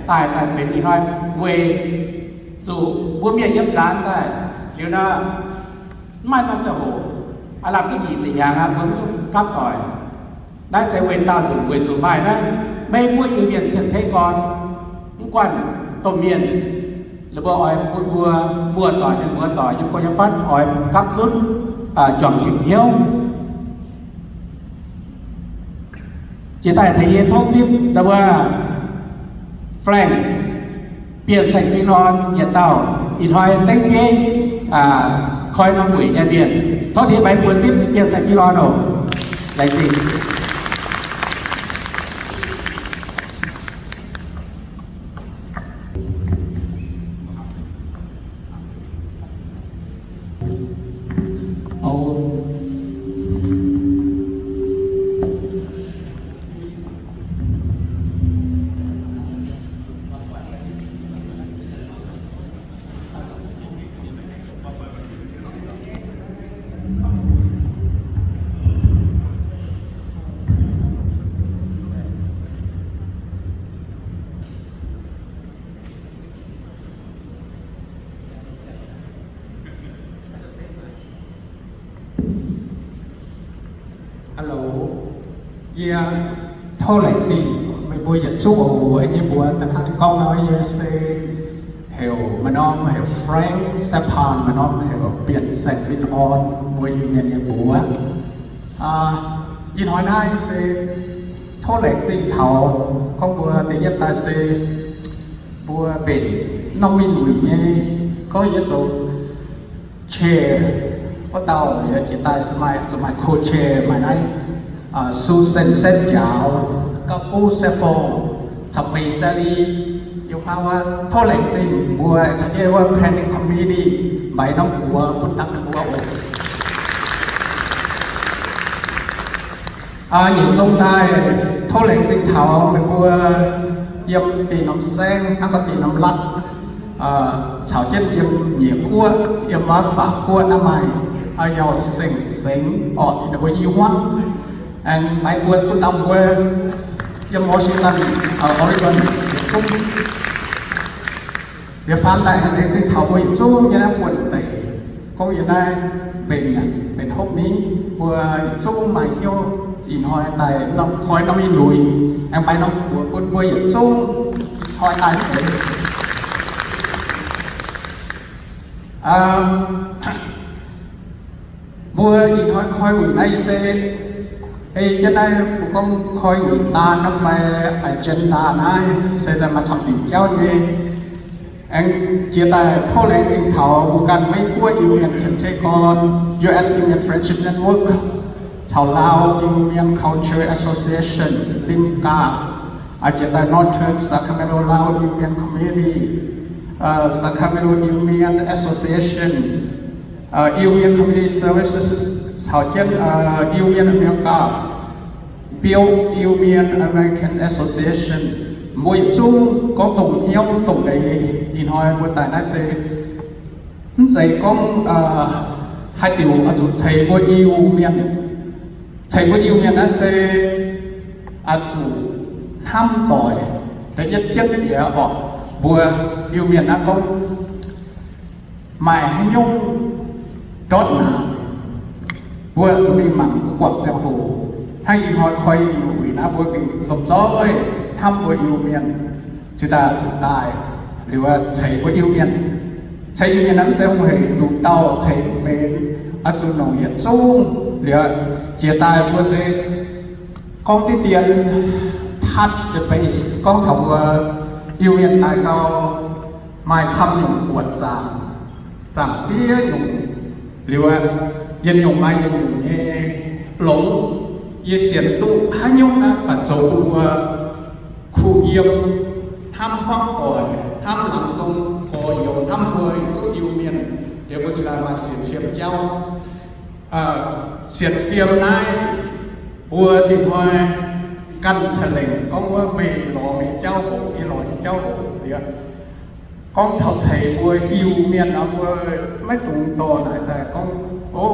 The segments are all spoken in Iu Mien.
daaih, daaih benx ih hnoi weic zuqc mbuo mienh yiem zaanx daaih liuz nor, mv maaih norm ziangh hoc, aav lamh duqv nyic ziepc hnyangx aqv, mbuo mv duqv gapv doic. Naaiv se weic daauh nzunc weic zuqc maaih naaiv Meiv Guoqv Iu-Mienh cien-ceqv gorn, mv guanh domh mienh, ninh mbuo oix bun mbuo muoz-doic, mienh muoz-doic, yiem gorx yiem fatv oix gapv zunv juangc hnyouv. Jiex daaih tengx yie tov zipv ndau wuov Frank, Bienh Saeng Fin Orn yietc dauh, ih hnoi dengv bieiv koi norm wuic nyei mienh. Tov tengx meih mbuo zipv Bienh Saeng Fin Orn oc. Laengz zingh. Hello. Yie tov laengz zingh meih mbuo yietc zungv oc, nyei mbuox da'hnangv ninh gorngv nor, yie se heuc maaih norm heuc Frank Saeng Paan, maaih norm heuc Bienh Saeng Fin Orn, mbuo Iu-Mienh nyei mbuox. Ih hnoi naaiv se tov laengz zingh taux gorngv mbuo da'yietv daaih se mbuo mbenc norm mingh luic nyei, gorngv yie zoux chair wuov dauh liuz jiex daaih se maaih, zuqc maaih co-chair maaih naaiv Susan Saeng Njaaux, Gapv Buv Saeng Fong, caux Mei Saeng Li, yiem wuov tov laengz zingh mbuo caux jienv wuov planning committee mbaix norm buoz bun dangh ninh mbuo oc. Nyiec zong daaih tov laengz zingh taux meih mbuo yiem dinh norm saengv, hnangv gorngv dinh norm latv, caux jienv yiem Nyeic Guoqv, yiem wuov Faac Guoqv naaiv maaih Yauh Seng Sengx orqc, ninh mbuo i hmuangv, aengx mbaix buoz bun dangh mbuo yiem Washington, Oregon yietc zungv. Liuz faanv daaih aengx laengz zingh taux mbuo yietc zungv yiem naaiv buonv deic, gorngv yiem naaiv mbenc, mbenc hopv ni, mbuo yietc zungv maaih hnyouv ih hnoi daaih koi norm ih luic, aengx mbaix norm buoz bun mbuo yietc zungv ih hnoi daaih mv deix. Mbuo ih hnoi koi wuic naaiv se, ei jienv naaiv mbuo gorngv koi wuic daan naaiv fai agenda naaiv se maaih camv diuc jauv nyei. Aengx jiex daaih tov laengz zingh taux mbuo ganh Meiv Guoqv Iu-Mienh cien-ceqv gorn, U S Iu-Mienh Friendship Network, caux Lao Iu-Mienh Culture Association, Limca, jiex daaih Northern Sacramento Lao Iu-Mienh Community, Sacramento Iu-Mienh Association, Iu-Mienh Community Services, caux jienv Iu-Mienh America, Build Iu-Mienh American Association, mbuo yietc zungv gorngv dongh hnyouv dongh eix ih hnoi mbuo daaih naaiv se mv zeiz gorngv haaix diuc oix zuqc ceix mbuo Iu-Mienh. Ceix mbuo Iu-Mienh naaiv se oix zuqc hnamv doic, da'yietv jienv jiex orqc, mbuo Iu-Mienh naaiv gorngv maaih haaix nyungc ndortv naanc, mbuo zuqc mingh mangc mbuo guangc ziangh hoc. Hnangv ih hnoi koi wuic naaiv mbuo gengh lomh nzoih hnamv mbuo Iu-Mienh, cingx daaih zuqc daaih liuz ceix mbuo Iu-Mienh. Ceix Iu-Mienh naaiv mv zeiz hungh hec nduqc dauh ceix mv benx, oix zuqc longc yietc zungv liuz jiex daaih mbuo se gorngv diqv dien touch the base, gorngv taux mbuo Iu-Mienh daaih gau, maaih camv nyungc buoqc zaangc, zaangc ziex nyungc liuz, yietc nyungc maaih yietc nyungc nyei longx. Yie sienx duqv haaix nyungc naaiv baac zoux bun mbuo kuh yiem, hnamv hmuangv doic, hnamv laangz zong gorx-youz, hnamv mbuo yietc zungv Iu-Mienh, liuz mbuo cingx daaih maaih sienx fiem jauv. Sienx fiem naaiv, mbuo dingc hnoi ganh ca'lengc gorngv wuov meih lorz meih jauv oc, yie lorz yie jauv oc. Liuz gorngv taux ceix mbuo Iu-Mienh nor, mbuo maiv dungx dorh naaic daaih gorngv, o,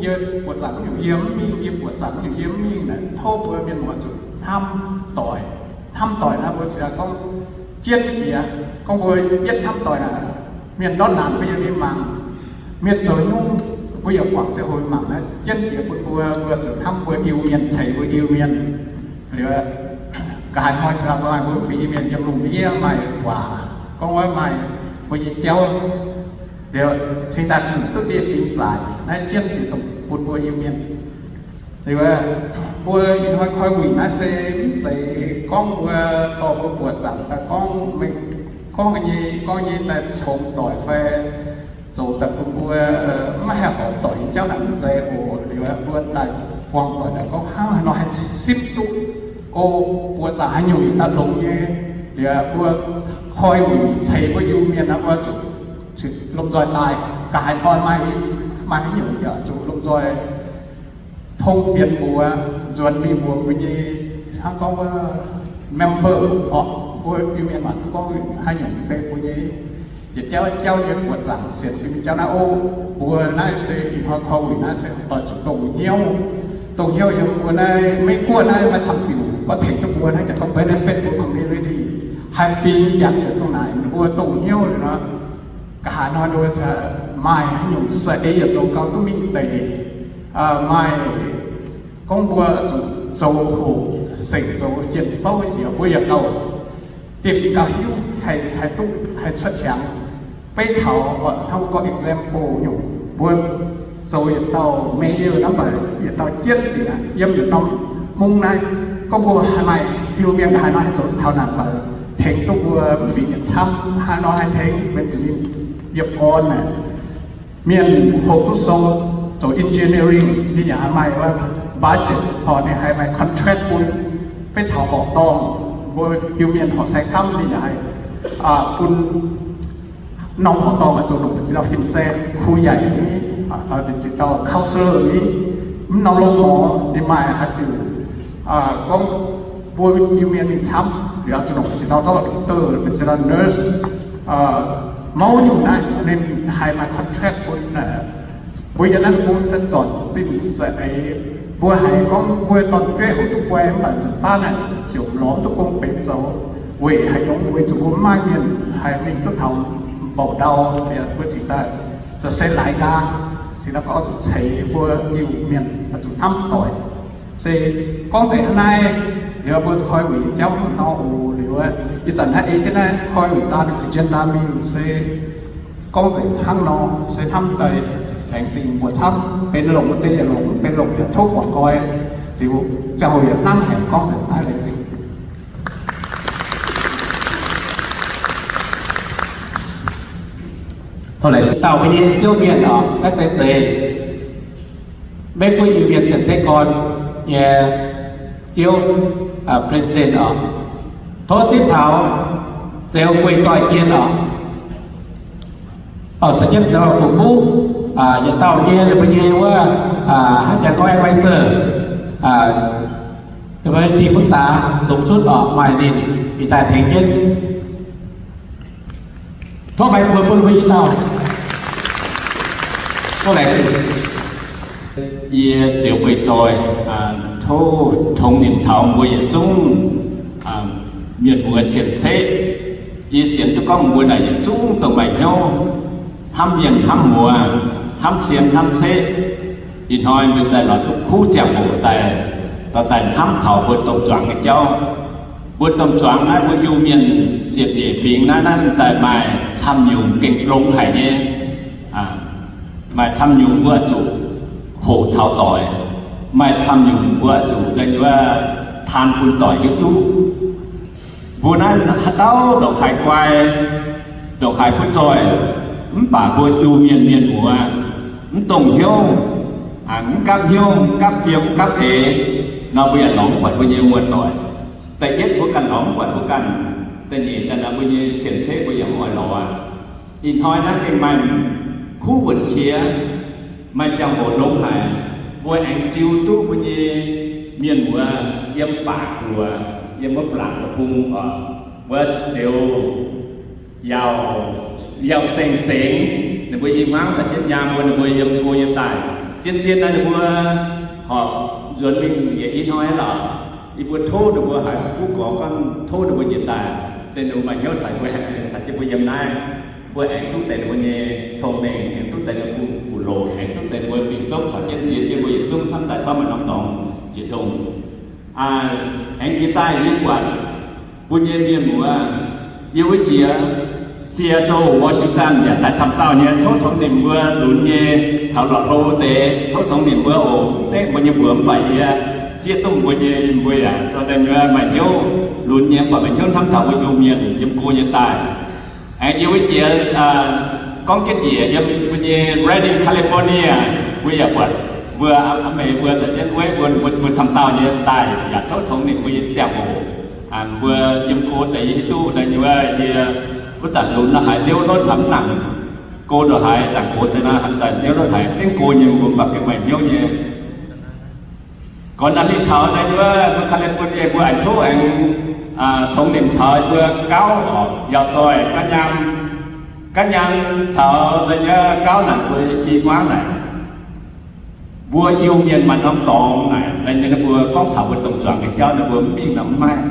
yie buoqc zaangc nyungc yie mv mingh, yie buoqc zaangc nyungc yie mv mingh naaic. Tov mbuo mienh muoz zuqc hnamv doic. Hnamv doic naaiv mbuo cingx daaih gorngv jienv jiex. Gorngv mbuo yietv hnamv doic naaic, mienh ndortv naanc mbuo yaac mingh mangc, mienh zoux nyungc mbuo yaac guangc ziangh hoc mangc naaiv jienv jiex bun mbuo, mbuo zuqc hnamv mbuo Iu-Mienh ceix mbuo Iu-Mienh. Liuz nqa'haav hnoi cingx daaih mbuo mv fingx Iu-Mienh yiem lungh ndiev maaih waac gorngv wuov maaih mbuo nyei jauv. Liuz cingx daaih zuqc duqv ndie-fingx zaaic naaiv jienv jiex dongh bun mbuo Iu-Mienh. Liuz mbuo ih hnoi koi wuic naaiv se mv zeiz gorngv mbuo dorh mbuo buoqc zaangc daaih gorngv, gorngv nyei, gorngv nyei daaih congx doic fai zoux daaih bun mbuo maiv haih horpc doic nyei jauv naaic mv zeiz oc. Liuz mbuo daaih buangh doic daaih gorngv hnangv haaix nor haih sipv duqv o, buoqc zaangc haaix nyungc daaih longx nyei. Liuz mbuo koi wuic ceix mbuo Iu-Mienh naaiv mbuo zuqc lomh nzoih daaih, nqa'haav hnoi maaih, maaih haaix nyungc yaac zuqc lomh nzoih tong fienx mbuox, nzuonx mingh mbuox mbuo nyei, hnangv gorngv wuov member orqc, mbuo Iu-Mienh maac duqv gorngv haaix nyungc mbuo nyei yietc jauv jauv nyei buoqc zaangc sienx fim jauv naaiv o. Mbuo naaiv se ih hnoi koi wuic naaiv se doix zuqc dongh hnyouv, dongh hnyouv yiem mbuo naaiv Meiv Guoqv naaiv maaih camv diuc gorngv tengx duqv mbuo naaiv jaax gorngv benefit mbuo community, haih fingx jangx dongh naaic mbuo dongh hnyouv liuz nor, nqa'haav hnoi mbuo maaih haaix nyungc se ei yaac zoux gau duqv mingh deix, maaih gorngv mbuo zuqc zoux hoqc sengc zoux jien fouv njiec mbuo yaac gauh dieh fingx gauh hiuv haih duqv haih cuotv qangx. Beiv taux hnangv gorngv example nyungc mbuo zoux yietc dauh mayor hnangv, mv baac yietc dauh jienv dingc aqv, yiem yietc norm mungv naaiv. Gorngv mbuo haaix maaih Iu-Mienh haaix nor haih zoux taux naaic baac tengx duqv mbuo mv fingx yietc camv, haaix nor haih tengx benx zuqc ninh yiem gorn naaic. Mienh hoqc duqv sou zoux engineering, ninh yaac haiz maaih budget, horc ninh haiz maaih contract bun. Beiv taux horqc dorngh, mbuo Iu-Mienh horqc sai camv, ninh yaac haiz bun norm horqc dorngh oix zuqc longc mbu'ziex dauh fin-saeng, kuv yaic ni, mbu'ziex dauh counselor ni, mv norm longx horqc ninh maaih haaix diuc gorngv mbuo Iu-Mienh mingh camv, yaac zuqc longc mbu'ziex dauh doctor, mbu'ziex dauh nurse, mouz nyungc naaiv ninh haiz maaih contract bun. Mbuo yiem naaiv bung daaih zornc zinh se eix, mbuo haiz gorngv mbuo dorn-jueiv hoqc duqv guai mv baac nzunc baav naaic ziouc lorz mv duqv gong benx zoux. Weic haaix nyungc? Weic zuqc mbuo mv maaih mienh haih mingh duqv taux mbouc ndau. Mbuo cingx daaih se laaix nqaang, cingx daaih gorngv zuqc ceix mbuo Iu-Mienh zuqc hnamv doic. Se gorngv deix hnangv naaiv, liuz mbuo koi wuic jauv hnangv nor oc. Liuz ih zanc naaiv ei jienv naaiv koi wuic daan ga'jien daan mingh se gorngv nzengc hnangv nor, se hnamv daaih laengz zingh mbuo camv, benx longc wuov deix yaac longc, mv benx longc yaac tov guangc nqoi. Liuz ziangh hoc yaac hnamv haic gorngv nzengc naaiv laengz zingh. Tov laengz zingh dauh mbuo nyei Ziouv Mienh oc, naaiv se zeiz Meiv Guoqv Iu-Mienh Cien-Ceqv Gorn nyei Ziouv, president oc. Tov zipv taux Zeux Guei Zoih Jien oc. Caux jienv Fu-Mungv yietc dauh nyei, ninh mbuo nyei wuov, hnangv janx gorngv advisor, ที่ปรึกษาสูงสุด oc, maaih ninh ih daaih tengx jienv. Tov maiv buo bun mbuo i dauh. Tov laengz zingh. Yie Zeux Guei Zoih, tov tongx nimc taux mbuo yietc zungv mienh muoz cien-ceqv. Yie sienx duqv gorngv mbuo naaic yietc zungv dongh maaih hnyouv hnamv mienh hnamv muoz, hnamv cien hnamv ceqv. Ih hnoi mbuo daaih lorz duqv kuv ziangh hoc daaih, daaih hnamv taux mbuo domh zuangx nyei jauv. Mbuo domh zuangx naaiv mbuo Iu-Mienh ziepc nyeic fingx naaiv, naaiv daaih maaih camv nyungc gengh longx haic nyei. Maaih camv nyungc mbuo zuqc hoqc caux doic, maaih camv nyungc mbuo zuqc wuov taan bun doic hiuv duqv. Mbuo naaiv haaix dauh ndongc haaix guai, ndongc haaix butv zoih, mv baac mbuo Iu-Mienh mienh muoz mv dongh hnyouv, mv gapv hnyouv, mv gapv fiem, mv gapv eix nor, mbuo yaac lorz mv buatc mbuo nyei muoz-doic. Da'yietv mbuo ganh lorz mv buatc mbuo ganh, da'nyeic daaih nor mbuo nyei cien-ceqv mbuo yaac mv oix lorz aqv. Ih hnoi naaiv gengh maaih kuv wuonc qiex, maaih ziangh hoc longx haic, mbuo aengx ziux duqv mbuo nyei mienh muoz yiem Faatv Guoqv, yiem wuov Faa-laangc deic-bung oc, wuov Zeux Yaauh, Yaauh Seng Sengx, ninh mbuo i hmuangv caux jienv nyaam mbuo, ninh mbuo yiem go yiem daaih. Zien-zien naaiv ninh mbuo horpc nzuonx mingh yietc i hnoi lorqc. Yie mbuo tov ninh mbuo haiz fuqv gorx gorngv tov ninh mbuo njiec daaih. Se ninh mbuo maaih hnyouv caux mbuo, caux jienv mbuo yiem naaiv, mbuo aengx duqv deix ninh mbuo nyei cong-mengh, aengx duqv deix ninh mbuo fu-, fuqv-loc, aengx duqv deix ninh mbuo fingx-sopv caux jienv nziex jienv mbuo yietc zungv hnamv daaih camv maaih norm dorngx jiex dongh. Aengx jiex daaih yie buatc mbuo nyei mienh muoz, yie wuov jiex Seattle, Washington yaac daaih camv dauh nyei. Tov tongx ninh mbuo lunx nyei taux lorqc hlo deix, tov tongx ninh mbuo oc. Mv deix mbuo nyei mbuox mv baac yie zieqv duqv mbuo nyei, mbuo yaac so deix nyei maaih hnyouv lunx nyei, mv baac maaih hnyouv hnamv taux mbuo Iu-Mienh yiem go nyei daaih. Aengx yie wuov jiex gorngv jienv njiec yiem mbuo nyei Redding, California, mbuo yaac buatc mbuo a'meix mbuo caux jienv weiv mbuo, mbuo camv dauh nyei daaih yaac tov tongx ninh mbuo nyei ziangh hoc. Mbuo yiem go deix yie hiuv duqv deix nyei wuov, yie wuov zanc lunx haiz liouv lotv haic mv nangc, go ndongc haaix zanc gox deix naaiv haiz daaih liouv lotv haic, zengv go nyei mbuo mv baac gengh maaih hnyouv nyei. Gorngv naaiv mingh taux deix nyei wuov mbuo California mbuo aengx tov aengx tongx nimc caux mbuo gauv oc, yaac zoih gaav nyaam, gaav nyaam caux deix nyei gauv naaic mbuo i muangv naaic. Mbuo Iu-Mienh maaih norm dorngx naaic, deix nyei mbuo gorngv taux mbuo dongh zuangx nyei jauv naaic mbuo mv mingh nor mv maiv.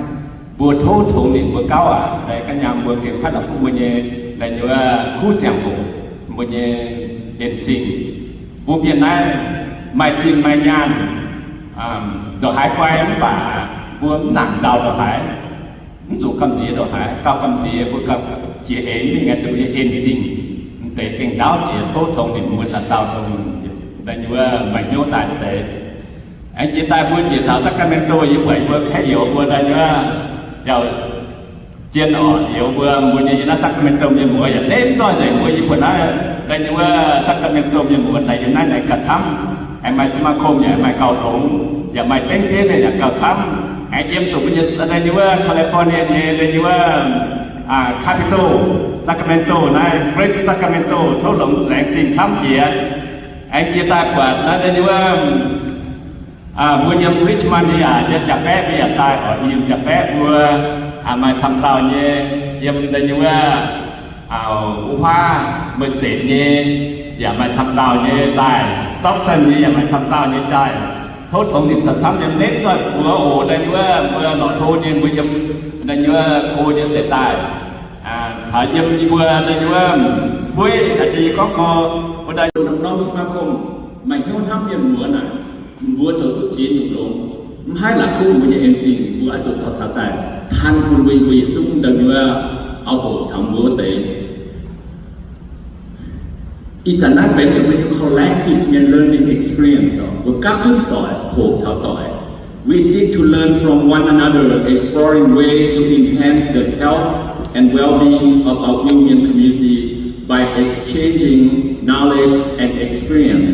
Mbuo tov tongx nimc mbuo gauv aac, deix gaav nyaam mbuo gengh haih la'kuqv mbuo nyei, deix nyei wuov kuv ziangh hoc, mbuo nyei en zingh. Mbuo mienh naaiv maaih zinh maaih nyaanh, ndongc haaix guai mv baac mbuo mv nangc nzauh ndongc haaix, mv zuqc gamh nziex ndongc haaix, gauh gamh nziex mbuo gauh jiex eix mingh nyei, mbuo nyei en zingh. M'deix gengh ndaauv jiex tov tongx nimc mbuo dauh dauh dongh deix nyei wuov maaih hnyouv daaih m'deix. Aengx jiex daaih mbuo njiec taux Sacramento, yie buatc yie mbuo kaeqv youz mbuo daaih nyei wuov, yaac jien orqc, youz mbuo, mbuo nyei yiem naaiv Sacramento mienh muoz yaac nemv zoih nzengc mbuo yie buatc naaiv daaih nyei wuov Sacramento mienh muoz daaih yiem naaiv naaic gauh camv. Aengx maaih สมาคม yaac maaih gauh longx, yaac maaih dengv diev mienh yaac gauh camv. Aengx yiem zuqc mbuo nyei daaih nyei wuov California nyei daaih nyei wuov Capitol, Sacramento naaiv, Greater Sacramento tov longx laengz zingh camv jiex. Aengx jiex daaih buatc naaiv daaih nyei wuov mbuo yiem Richmond yaac, yiem jaax-baeqv mbuo yaac daaih oc, yiem jaax-baeqv mbuo maaih camv dauh nyei, yiem daaih nyei wuov wuov huaav Merced nyei yaac maaih camv dauh nyei daaih, Stockton nyei yaac maaih camv dauh nyei daaih. Tov tongx nimc camv-camv yiem nemv zoih mbuo oc, daaih nyei wuov mbuo lorqc hlo nyei mbuo yiem daaih nyei wuov go nyei deix daaih. Taux yiem yie mbuo daaih nyei wuov bueiv, yie gorngv gorx mbuo daaih norm สมาคม maaih hnyouv hnamv mienh muoz naaic, mbuo zoux duqv ziex nyungc longx, mv haih la'kuqv mbuo nyei en zingh, mbuo oix zuqc taux taux daaih tan bun mbuo, mbuo yietc zungv daaih nyei wuov auv-hoc caux mbuo wuov deix. Ih zanc naaiv benx zuqc mbuo nyei collective nyei learning experience oc, mbuo gapv zunv doic, hoqc caux doic. We seek to learn from one another, exploring ways to enhance the health and well-being of our Iu-Mien community by exchanging knowledge and experience.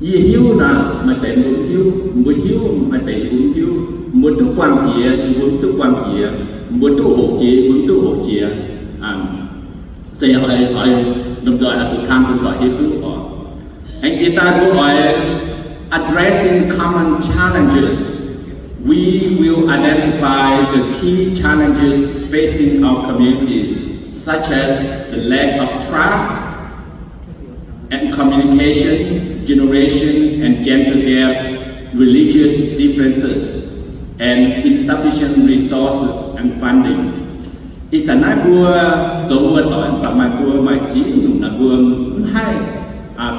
Yie hiuv naaic, maaih deix mbuo mv hiuv, mbuo hiuv, maaih deix mbuo mv hiuv, mbuo duqv buangh jiex, yie mbuo mv duqv buangh jiex, mbuo duqv hoqc jiex, yie mbuo mv duqv hoqc jiex. Se oix, oix lomh nzoih oix zuqc taan bun doic hiuv duqv oc. Aengx jiex daaih mbuo oix addressing common challenges. We will identify the key challenges facing our community, such as the lack of trust and communication, generation and gender gap, religious differences, and insufficient resources and funding. Ih zanc naaiv mbuo zoux mbuo doic mv baac maaih mbuo maaih ziex nyungc naaic mbuo mv haih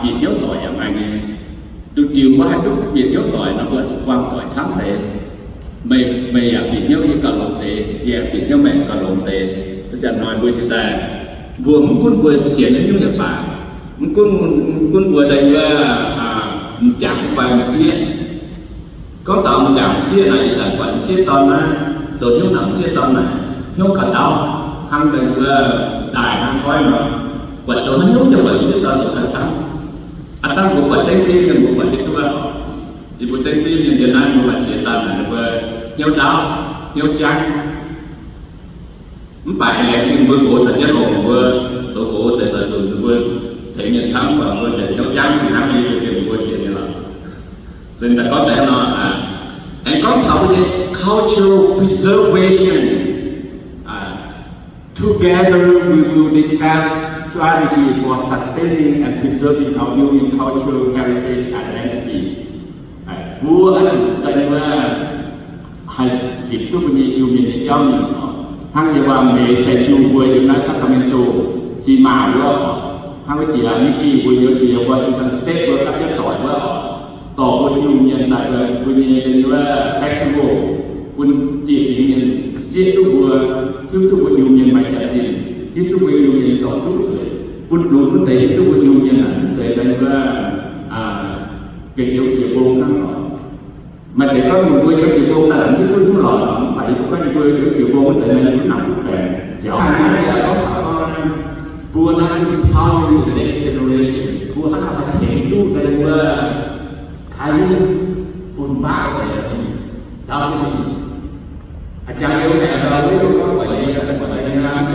bieqc hnyouv doic yaac maaih nyei. Duqv diuh mbuo haih duqv bieqc hnyouv doic nor mbuo zuqc buangh doic camv deix. Meih, meih yaac bieqc hnyouv yie gauh longx deix, yie yaac bieqc hnyouv meih gauh longx deix. Ziangh hnoi mbuo cingx daaih, mbuo mv gunv mbuo sienx nyungc yaac baac, mv gunv, mv gunv mbuo daaih wuov m'jangc fai m'sieqv. Gorngv taux m'jangc m'sieqv naaic, ih zanc buatc m'sieqv dorn naaiv, zoux hnyouv naaic m'sieqv dorn naaic hnyouv gauh ndaauv hnangv daaih wuov daaih hnangv koiv nor. Buatc zoux haaix nyungc yaac buatc m'sieqv dorn zoux ganh camv. Aav dangh mbuo buatc dengv diev mienh mbuo buatc hiuv duqv. Yie mbuo dengv diev mienh yiem naaiv mbuo maaih ziex dauh naaic ninh mbuo hnyouv ndaauv, hnyouv jangv. Mv baac laengz zingh mbuo gox caux jienv oc, mbuo zoux gox deix daaih zunc mbuo tengx mienh camv, mv baac mbuo hnyouv jangv fih hnangv yie mbuo sienx nyei lorqc. Zinh daaih gorngv deix nor, aengx gorngv taux mbuo nyei cultural preservation. Together, we will discuss strategy for sustaining and preserving our Iu-Mien cultural heritage identity. Mbuo oix zuqc daaih wuov haih zipc duqv mbuo nyei Iu-Mienh nyei jauv mingh oc. Hnangv yie mbuo meix Saint Jude mbuo yiem naaiv Sacramento, Sima wuov, hnangv wuov jiex Michigan mbuo, yiem jiex Washington State mbuo gapv jienv doic wuov, dorh mbuo Iu-Mienh daaih mbuo, mbuo nyei wuov festival, bun dieh fingx mienh zieqv duqv mbuo, hiuv duqv mbuo Iu-Mienh maaih jaax-zinh, hiuv duqv mbuo Iu-Mienh zorc zuqv zueiz, bun longx wuov deix hiuv duqv mbuo Iu-Mienh naaic mv zeiz naaiv wuov, gengh youz jiex mbong hnangv lorqc. Maaih deix gorngv mbuo youz jiex mbong naaic mv hiuv duqv hnyouv lorqc, mv baac yie mbuo gorngv yie mbuo youz jiex mbong wuov deix naaic yie mbuo nangc duqv baengc nziaaux. Mbuo naaiv empowering the next generation, mbuo hnangv haaix tengx duqv daaih wuov, taaix nyungc fun-faqv deix, ndau jienv mingh. A'jang liuz aengx ndau wuov gorngv buatc nyei, buatc nyei hnangv,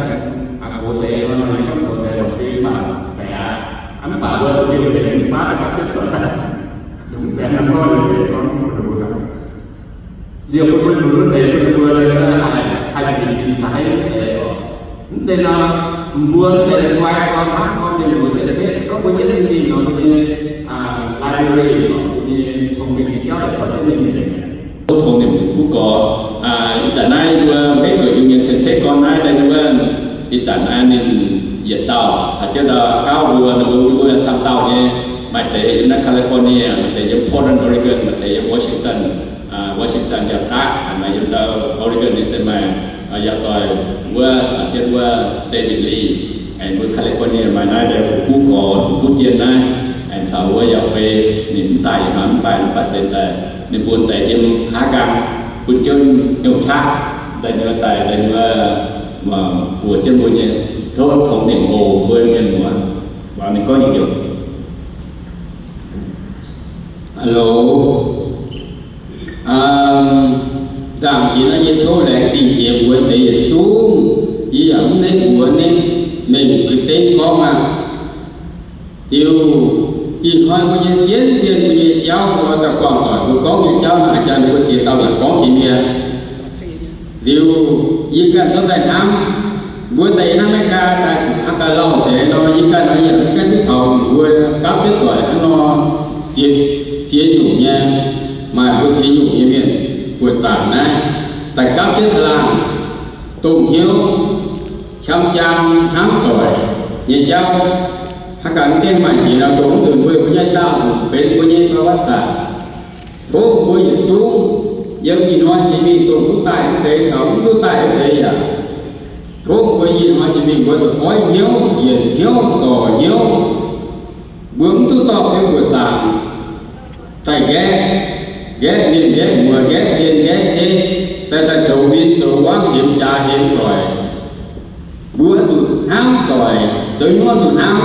a'gox deix nor, gorngv gox deix longc deix mv baac baeqc aqv. Mv baac mbuo zuqc liouh deix mv baac gapv jienv doic daaih, mv zeiz hnangv gorngv liouh deix gorngv mbuo, liouh bun mbuo lunx deix bun mbuo haih, haih zingx daaih deix oc. Mv zeiz nor, mbuo deix guai gorn hnangv gorn mienh muoz cien-ceqv, gorngv mbuo yietv mingh nor mbuo nyei library, mbuo nyei cong-mengh nyei jauv daaih dorh jienv mingh nzengc. Tov tongx ninh zuqc kuv gorx. Ih zanc naaiv mbuo Meiv Guoqv Iu-Mienh cien-ceqv gorn naaiv daaih wuov, ih zanc naaiv ninh yietc dauh caux jienv ndau gauv mbuo, ninh mbuo, mbuo camv dauh nyei. Maaih deix yiem naaiv California, maaih deix yiem Portland, Oregon, maaih deix yiem Washington, Washington yaac daaih, maaih yiem ndau Oregon ninh se maaih, yaac zoih wuov caux jienv wuov David Lee, aengx mbuo California maaih naaiv deix fu'kuv gorx, fu'kuv jien naaiv, aengx caux wuov yaac fei, ninh mv daaih yaac maaih mv baac mv baac se daaih, ninh mbuo daaih yiem haav nqaang bun jienv hnyouv qaqv daaih nyei daaih daaih nyei, buoz jienv mbuo nyei. Tov tongx ninh oc, mbuo mienh muoz. Waac ninh gorngv nyei joux. Hello. Ndaangc jiex naaiv yie tov laengz zingh jiex mbuo deix yietc zungv. Yie yaac mv nengc mbuox nengc mengh ga'dengv gorngv aqv. Liuz ih hnoi mbuo nyei zien-zien mbuo nyei jauv mbuo daaih buangh doic mbuo gorngv nyei jauv naaic, jangx ninh mbuo ziex dauh yaac gorngv jiex mienh. Liuz yie ganh zorqv daaih hnamv, mbuo daaih yiem naaiv America daaih zuqc hnangv gauh lauh deix nor, yie ganh nor yaac mv gaengh duqv caux mbuo gapv jienv doic hnangv nor, ziex, ziex nyungc nyei, maaih mbuo ziex nyungc nyei mienh buoqc zaangc naaiv, daaih gapv jienv caangh laangh, dongh hnyouv, qam jaang hnamv doic nyei jauv. Hnangv gaax mv gaengh maaih njiec nor, dongh mv nzunc mbuo, mbuo nyei daauh zuqc benx mbuo nyei gauh wav zaangc. Tov mbuo yietc zungv yiem ih hnoi jiex mingh dongh duqv daaih wuov deix caux mv duqv daaih wuov deix yaac, tov mbuo ih hnoi jiex mingh mbuo zuqc goiv hnyouv, yienc hnyouv, zorc hnyouv. Mbuo mv duqv dorh beu buoqc zaangc daaih nqaeqv, nqaeqv mienh, nqaeqv muoz, nqaeqv cien, nqaeqv ceiv, daaih daaih zoux win zoux wangv, hemx jaax hemx doic. Mbuo zuqc hnamv doic, zoux hnyouv zuqc hnamv.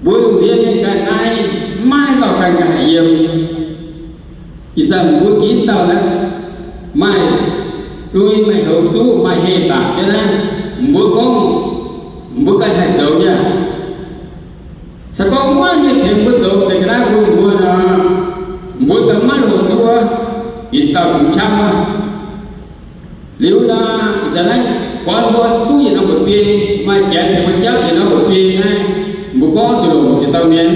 Mbuo lungh ndiev mienh ganh naaiv, maiv maaih dauh ganh ganh haih yiem. Ih zanc mbuo ginv dauh naaiv, maaih lui, maaih houx zuqv, maaih heh dangc jienv naaiv, mbuo gorngv mbuo ganh haih zoux nyei. Se gorngv maiv maaih mienh tengx mbuo zoux deix ga'naaiv bun mbuo nor, mbuo daaih maiv houx zuqv wuov, ginv dauh zungv qaqv wuov. Liuz nor, ih zanc naaiv gorn mbuo duqv yietc norm mba'biei, maaih janx tengx mbuo jauv yietc norm mba'biei naaiv, mbuo gorngv zuqc longc ziex dauh mienh.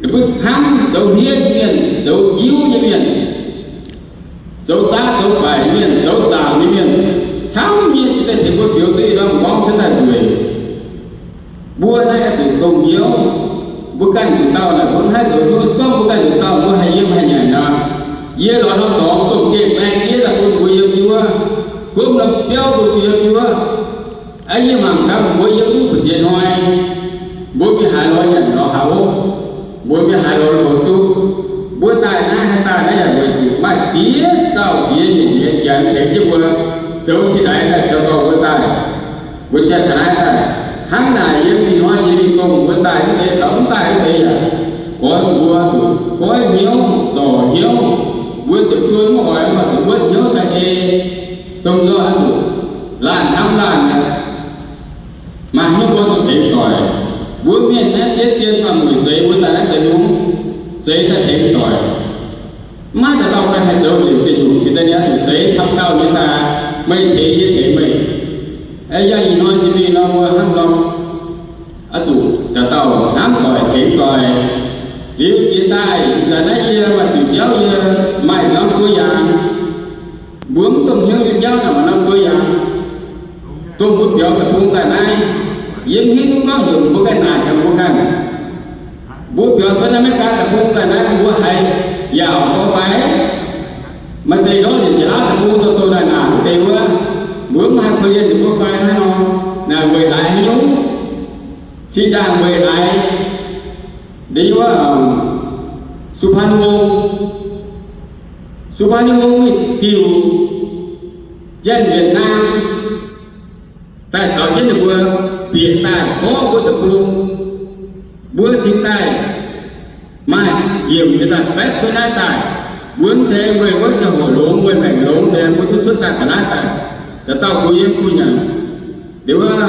Ninh mbuo hnamv zoux hniev nyei mienh, zoux njiuv nyei mienh, zoux zaqv zoux baaic nyei mienh, zoux zaangc nyei mienh, camv nyei cingx daaih tengx mbuo fioux duqv i norm m'nqorngv cuotv daaih nzueic. Mbuo naaiv oix zuqc dongh hnyouv. Mbuo ganh nduqc dauh naaic mbuo mv haih zoux hnyouv, se gorngv mbuo ganh nduqc dauh mbuo haih yiem haih nyanc nor, yie lorz norm dorngx domh geh maeng yie daaih bun mbuo yiem jienv wuov, gomv norm biauv bun mbuo yiem jienv wuov. Aa, yie mangc gaax mbuo yiem duqv mbu'ziex hnoi, mbuo mingh haaix lorz nyanc lorz haaix hopv, mbuo mingh haaix lorz houx zuqv, mbuo daaih naaiv haih daaih naaiv yaac weic zuqc maaih ziex dauh ziex nyungc nyei janx tengx jienv mbuo zoux cingx daaih daaih caux dorh mbuo daaih. Mbuo ziouc taux naaiv daaih, hnangv naaic yiem ih hnoi nyei mingh dongh mbuo daaih mv deix caux mv daaih mv deix yaac, oix mbuo zuqc goiv hnyouv, zorc hnyouv. Mbuo ziouc duqv mv oix mv baac zuqc wuotv hnyouv daaih ei, dongh nzorh zuqc laanh hnamv laanh aqv. Maaih hnyouv mbuo zuqc tengx doic. Mbuo mienh naaiv ziex zien faam-mueic zeix mbuo daaih naaiv za'nyungc, zeix daaih tengx doic. Maiv dauh dauh ganh haih zoux nzengc deic nyungc, cingx daaih ninh oix zuqc zeix camv dauh nyei daaih, meih tengx yie, yie tengx meih. Yangh ih hnoi jiex mingh nor mbuo hnangv nor, oix zuqc dauh dauh hnamv doic tengx doic. Liuz jiex daaih ih zanc naaiv yie maaih diuc jauv yie maaih norm duqv yaangh. Mbuo mv dongh hnyouv nyei jauv naaic maaih norm duqv yaac dongh mbuo biaux deic-bung daaih naaiv, yie mv hiuv duqv gorngv heuc mbuo ganh naaic gaax mbuo ganh. Mbuo biaux cuotv America deic-bung daaih naaiv, mbuo haiz yaauc mbuo fai? Maaih deix ndortv yietc jaax-laauv deic-bung dongh dongh naaic naaic wuov deix wuov, mbuo mv haih korv-lienh ninh mbuo fai hnangv nor. Naaic weic laaix haaix nyungc? Cingx daaih weic laaix ndeic wuov, Suphan Wong, Suphan Wong mingh diuc Janx-Wietc Naam daaih caux jienv ninh mbuo bieqc daaih gorngv mbuo deic-bung, mbuo cingx daaih maaih yiemc cingx daaih baetv cuotv naaiv daaih. Mbuo mv deix weic wuov ziangh hoc longx, weic maengc longx deix mbuo duqv cuotv daaih taux naaiv daaih. Dauh dauh bun yie bun nyanc. Liuz wuov,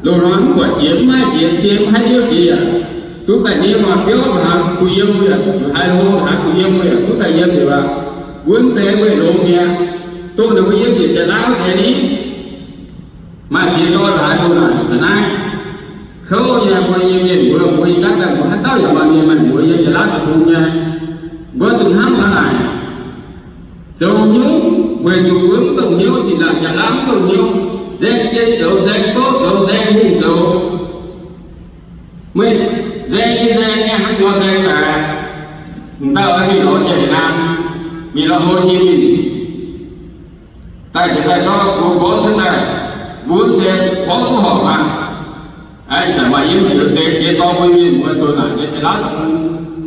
loz-hnoi mv buatc jiex, mv haih jiex, cie mv haih liouv jiex yaac duqv daaih nyei. Maaih biauv haaix kuh yiem yaac, haaix hlo haaix kuh yiem yaac duqv daaih yiem liuz aqv. Mbuo mv deix weic longx mi'aqv, dongh ninh mbuo yiem yietc jaax-laauv deix ni. Maaih ziex dauh haaix loz-hnoi zanc naaiv kouv nyei, mbuo nyei mienh mbuo, mbuo nyei gaav daaih mbuo haaix dauh yaac maaih mienh maaih mbuox yiem jaax-laauv deic-bung nyei. Mbuo zuqc hnamv taux naaic zoux hnyouv, weic zuqc mbuo mv dongh hnyouv, zinh ndaangc jaax-laauv mv dongh hnyouv, nzaeng jien zoux, nzaeng fouv zoux, nzaeng hungh zoux. Meih nzaeng nyei nzaeng nyei hnangv nor nzaeng daaih, m'dauh mingh lorz Janx-Wietc Naam, mingh lorz Hồ Chí Minh daaih, cingx daaih zorqv mbuo mborqv cuotv daaih, mbuo deix mborqv duqv horpc maah. Ih zanc maaih yiem njoux deix ziex dorn mbuo mienh mbuo doh naaic nyei jaax-laauv deic-bung,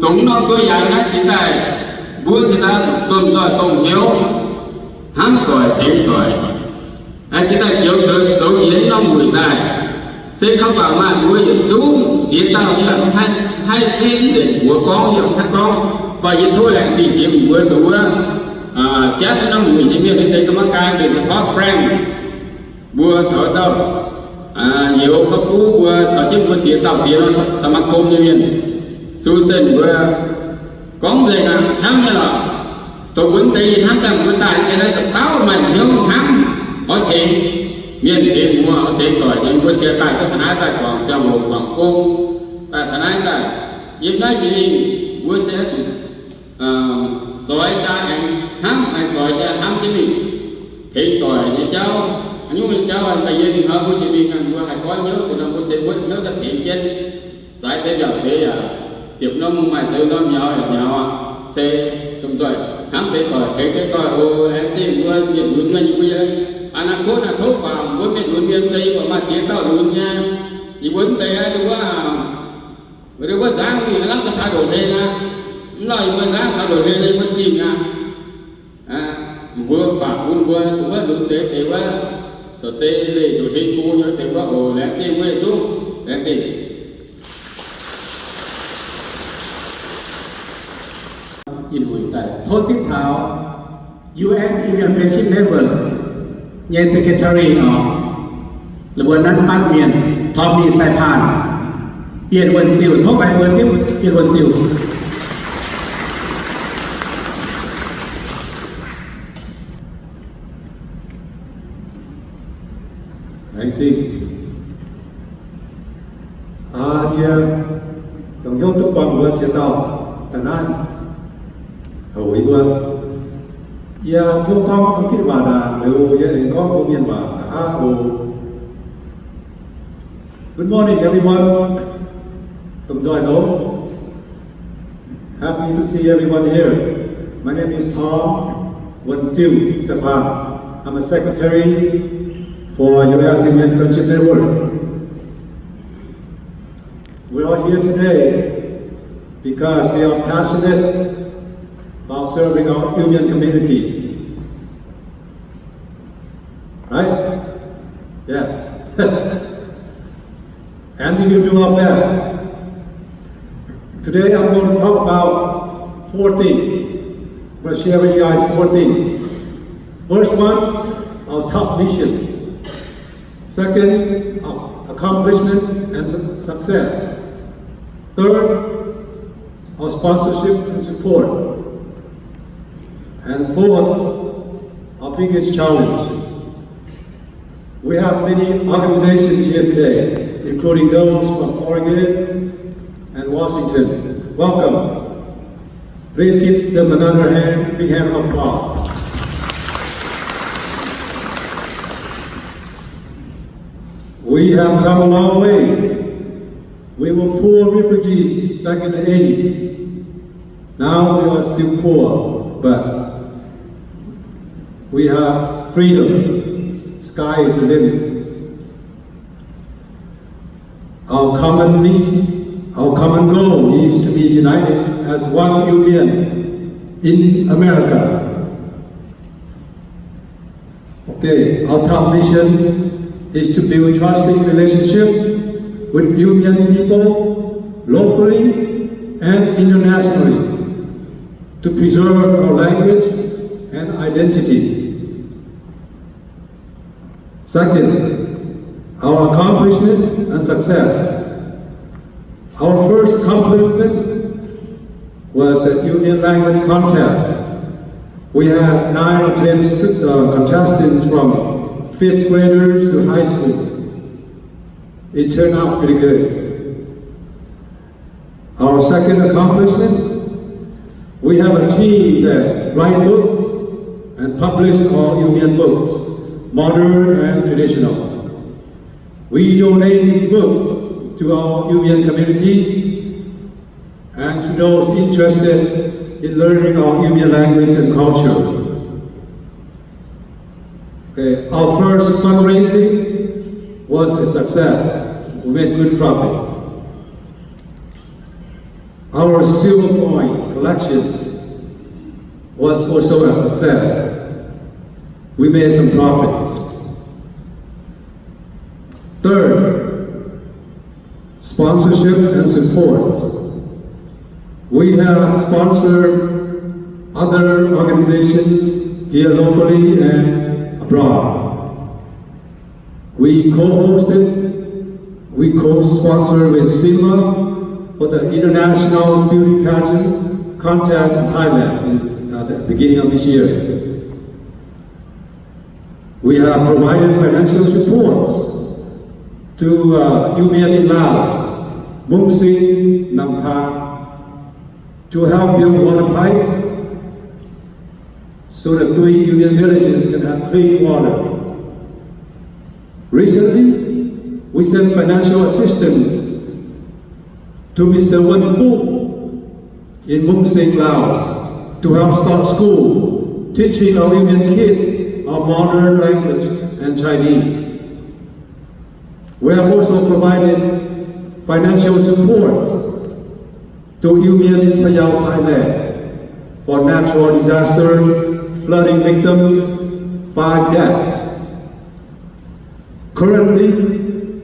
dongh norm duqv yaac naaiv cingx daaih, mbuo cingx daaih domh nzoih domh hnyouv, hnamv doic tengx doic. Cingx daaih joux zoux jiex norm wuic daaih, se kaux baac maaih mbuo yietc zungv ziex dauh yaac mv haih, haih benx nzengc mbuox gorngv yaac mv haih gorngv. Mv baac yie tov laengz zingh jiex mbuo dongh wuov jatv norm wuic nyei mienh, deix ga'maiv gaeng, deix support Frank mbuo caux dauh Youz Gauv Guv mbuo caux jienv mbuo ziex dauh ziex norm สมาคม nyei mienh, Susan mbuo gorngv nzengc aqv, camv nyei lorqc. Dongh mbuo deix yie hnamv daaih mbuo daaih deix naaiv dauh dauh maaih hnyouv hnamv oix tengx mienh, tengx muoz, oix tengx doic nyei, mbuo se daaih duqv taux naaiv daaih guangc ziangh hoc guangc gong, daaih taux naaiv daaih yiem naaiv jiex mingh, mbuo se oix zuqc zoix jaa aengx hnamv, aengx zoix jaa hnamv jienv mingh tengx doic nyei jauv. Haaix nyungc nyei jauv daaih yie mingh hnoi mbuo jiex mingh, mbuo haih goiv hnyouv deix nor, mbuo se wuotv hnyouv daaih tengx jienv. Zaaix deix mbiaauc deix yaac ziepc norm mungh maaih zoux norm nyaux yaac nyaux aqv. Se domh nzoih hnamv deix doic tengx deix doic oc. Laengz zingh mbuo mienh lunx mienh, mbuo nyei อนาคต naaiv tov faaux mbuo mienh lunx mienh deix, yie buatc maaih ziex dauh lunx nyei. Yie mbuo mv deix aqv, wuov, wuov nzangv mingh lamh daaih taux ndoqc hlen aqv. Mv lauh yie mbuo nzangv taux ndoqc hlen nyei mbuo dingh aqv. Mbuo faaux bun mbuo dongh wuov lunx deix deix wuov, zoux se leih ndoqc hlen go nyei deix wuov oc. Laengz zingh mbuo yietc zungv, laengz zingh. Ih muic daaih tov zipv taux U S Immigration Friendship Network nyei secretary oc, la'buonx nanv batv mienh, Tommy Saipan, Bienh Wuonh Ziuh. Tov meih mbuo zipv Bienh Wuonh Ziuh. Laengz zingh. Aa, yie dongh hnyouv duqv buangh mbuo ziex dauh daaih naaiv houc yie mbuo. Yie tov gorngv mv gitv waac naaic, liuz yie aengx gorngv mbuo mienh waac nqa'haav oc. Good morning, everyone. Domh nzoih longx. Happy to see everyone here. My name is Tom Wuonh Ziuh Saipan. I'm a secretary for U S Immigration Friendship Network. We are here today because we are passionate about serving our Iu Mien community. Right? Yes. And we will do our best. Today I'm going to talk about four things. I'm going to share with you guys four things. First one, our top mission. Second, our accomplishment and su-, success. Third, our sponsorship and support. And fourth, our biggest challenge. We have many organizations here today, including those from Oregon and Washington. Welcome. Please give them another hand, big hand of applause. We have come a long way. We were poor refugees back in the eighties. Now we are still poor, but we have freedom. Sky is the limit. Our common mission, our common goal is to be united as one Iu Mien in America. Okay, our top mission is to build trusting relationship with Iu Mien people locally and internationally to preserve our language and identity. Second, our accomplishment and success. Our first accomplishment was the Iu Mien language contest. We had nine or ten stu-, uh, contestants from fifth graders to high school. It turned out pretty good. Our second accomplishment, we have a team that write books and publish all Iu Mien books, modern and traditional. We donate these books to our Iu Mien community and to those interested in learning our Iu Mien language and culture. Okay, our first fundraising was a success. We made good profit. Our silver coin collections was also a success. We made some profits. Third, sponsorship and support. We have sponsored other organizations here locally and abroad. We co-hosted, we co-sponsored with SIMA for the International Beauty Pageant Contest in Thailand in, uh, the beginning of this year. We have provided financial support to, uh, Iu Mien in Laos, Mung Sing, Nam Tha, to help build water pipes so that three Iu Mien villages can have clean water. Recently, we sent financial assistance to Mister Wen Pu in Mung Sing, Laos, to help start school, teaching our Iu Mien kids our modern language and Chinese. We have also provided financial support to Iu Mien in Phayao, Thailand, for natural disasters, flooding victims, five deaths. Currently,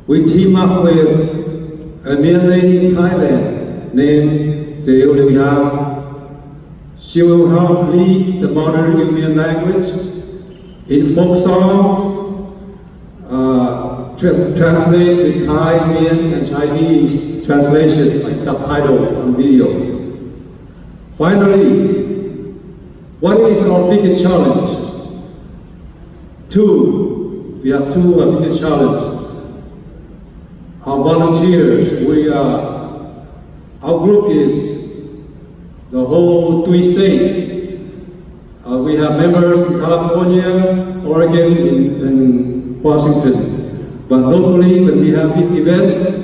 we team up with a Mien lady in Thailand named Zeu Liu Yang. She will help lead the modern Iu Mien language in folk songs, uh, trans-, translate with Thai, Mien, and Chinese translation, like subtitles on videos. Finally, what is our biggest challenge? Two. We have two, uh, biggest challenge. Our volunteers, we are, our group is the whole three states. Uh, we have members in California, Oregon, and, and Washington. But locally, when we have big events,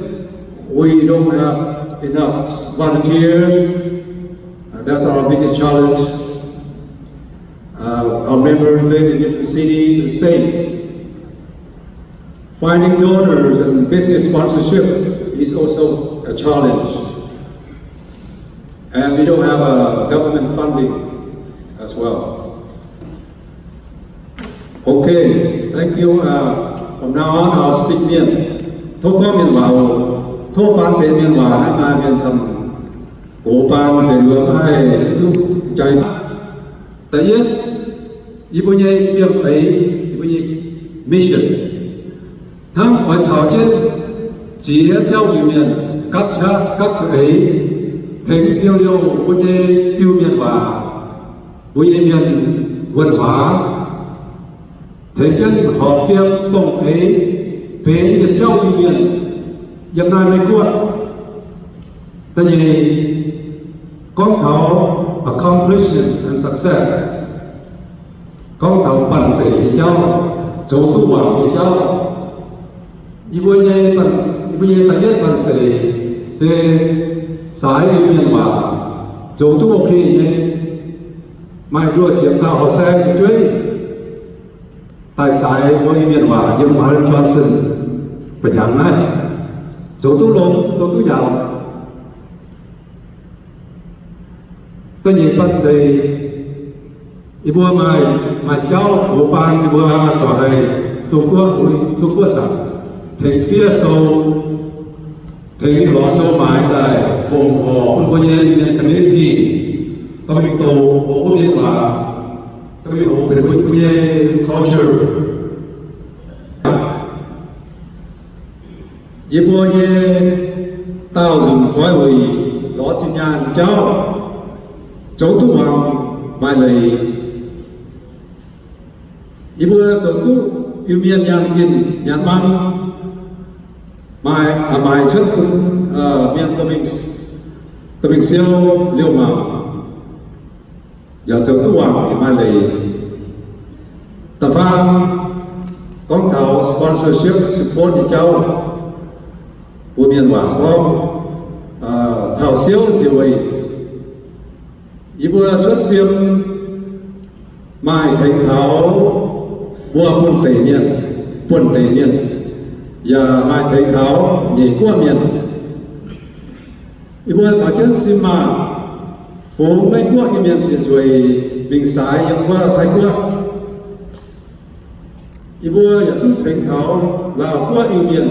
we don't have enough volunteers. Uh, that's our biggest challenge. Uh, our members live in different cities and states. Finding donors and business sponsorship is also a challenge. And we don't have a government funding as well. Okay, thank you. Uh, from now on, I'll speak Mien. Tov gorngv Mienh waac oc. Tov faan benx Mienh waac naaiv maaih mienh camv gox baan deix luoqc haih duqv jai. Da'yietv, yie mbuo nyei fiem eix, yie mbuo nyei mission, hnangv oix caux jienv ziex jauv Iu-Mienh gapv qaqv gapv zuqc eix, tengx siou liouh mbuo nyei Iu-Mienh waac, mbuo nyei mienh wuonh waac, tengx jienv horpc fiem dongh eix benx yietc jauv Iu-Mienh yiem naaiv Meiv Guoqv. Da'nyeic, gorngv taux accomplishment and success, gorngv taux banh zeic nyei jauv, zoux duqv waanc nyei jauv. Yie mbuo nyei, yie mbuo nyei da'yietv banh zeic se saaix Iu-Mienh waac zoux duqv ok nyei. Maaih luoqc ziepc dauh horqc saeng fu'jueiv daaih saaix mbuo Iu-Mienh waac yiem Marion Johnson ba'hnyangx naaiv, zoux duqv longx, zoux duqv njaaux. Da'nyeic banh zeic, yie mbuo maaih, maaih jauv gox baan yie mbuo corc haih Zong-Guoqv, Zong-Guoqv zanc tengx fiev sou, tengx lorz sou maaiz daaih fongc horc bun mbuo nyei community dorh mingh doqc, hoqc mbuo mienh waac, dorh mingh hoqc benx mbuo nyei culture. Yie mbuo nyei daauh nzunc koiv wuic lorz zinh nyaanh jauv zoux duqv wangc maaih leiz. Yie mbuo zoux duqv Iu-Mienh nyaanh zinh nyaanh maan, maaih, maaih cuotv bun mienh dorh mingh siou liouh mangc, yaac zoux duqv wangc maaih leiz. Da'faam gorngv taux sponsorship support nyei jauv, mbuo mienh waac gorngv caux siouv ziouc weic. Yie mbuo cuotv fiem maaih tengx taux mbuo buonv-deic mienh, buonv-deic mienh, yaac maaih tengx taux nyeic guoqv mienh. Yie mbuo caux jienv sim maah, fungx Meiv Guoqv Iu-Mienh siec nzueic mingh saaix yiem wuov Taiv Guoqv. Yie mbuo yaac duqv tengx taux Laauh Guoqv Iu-Mienh,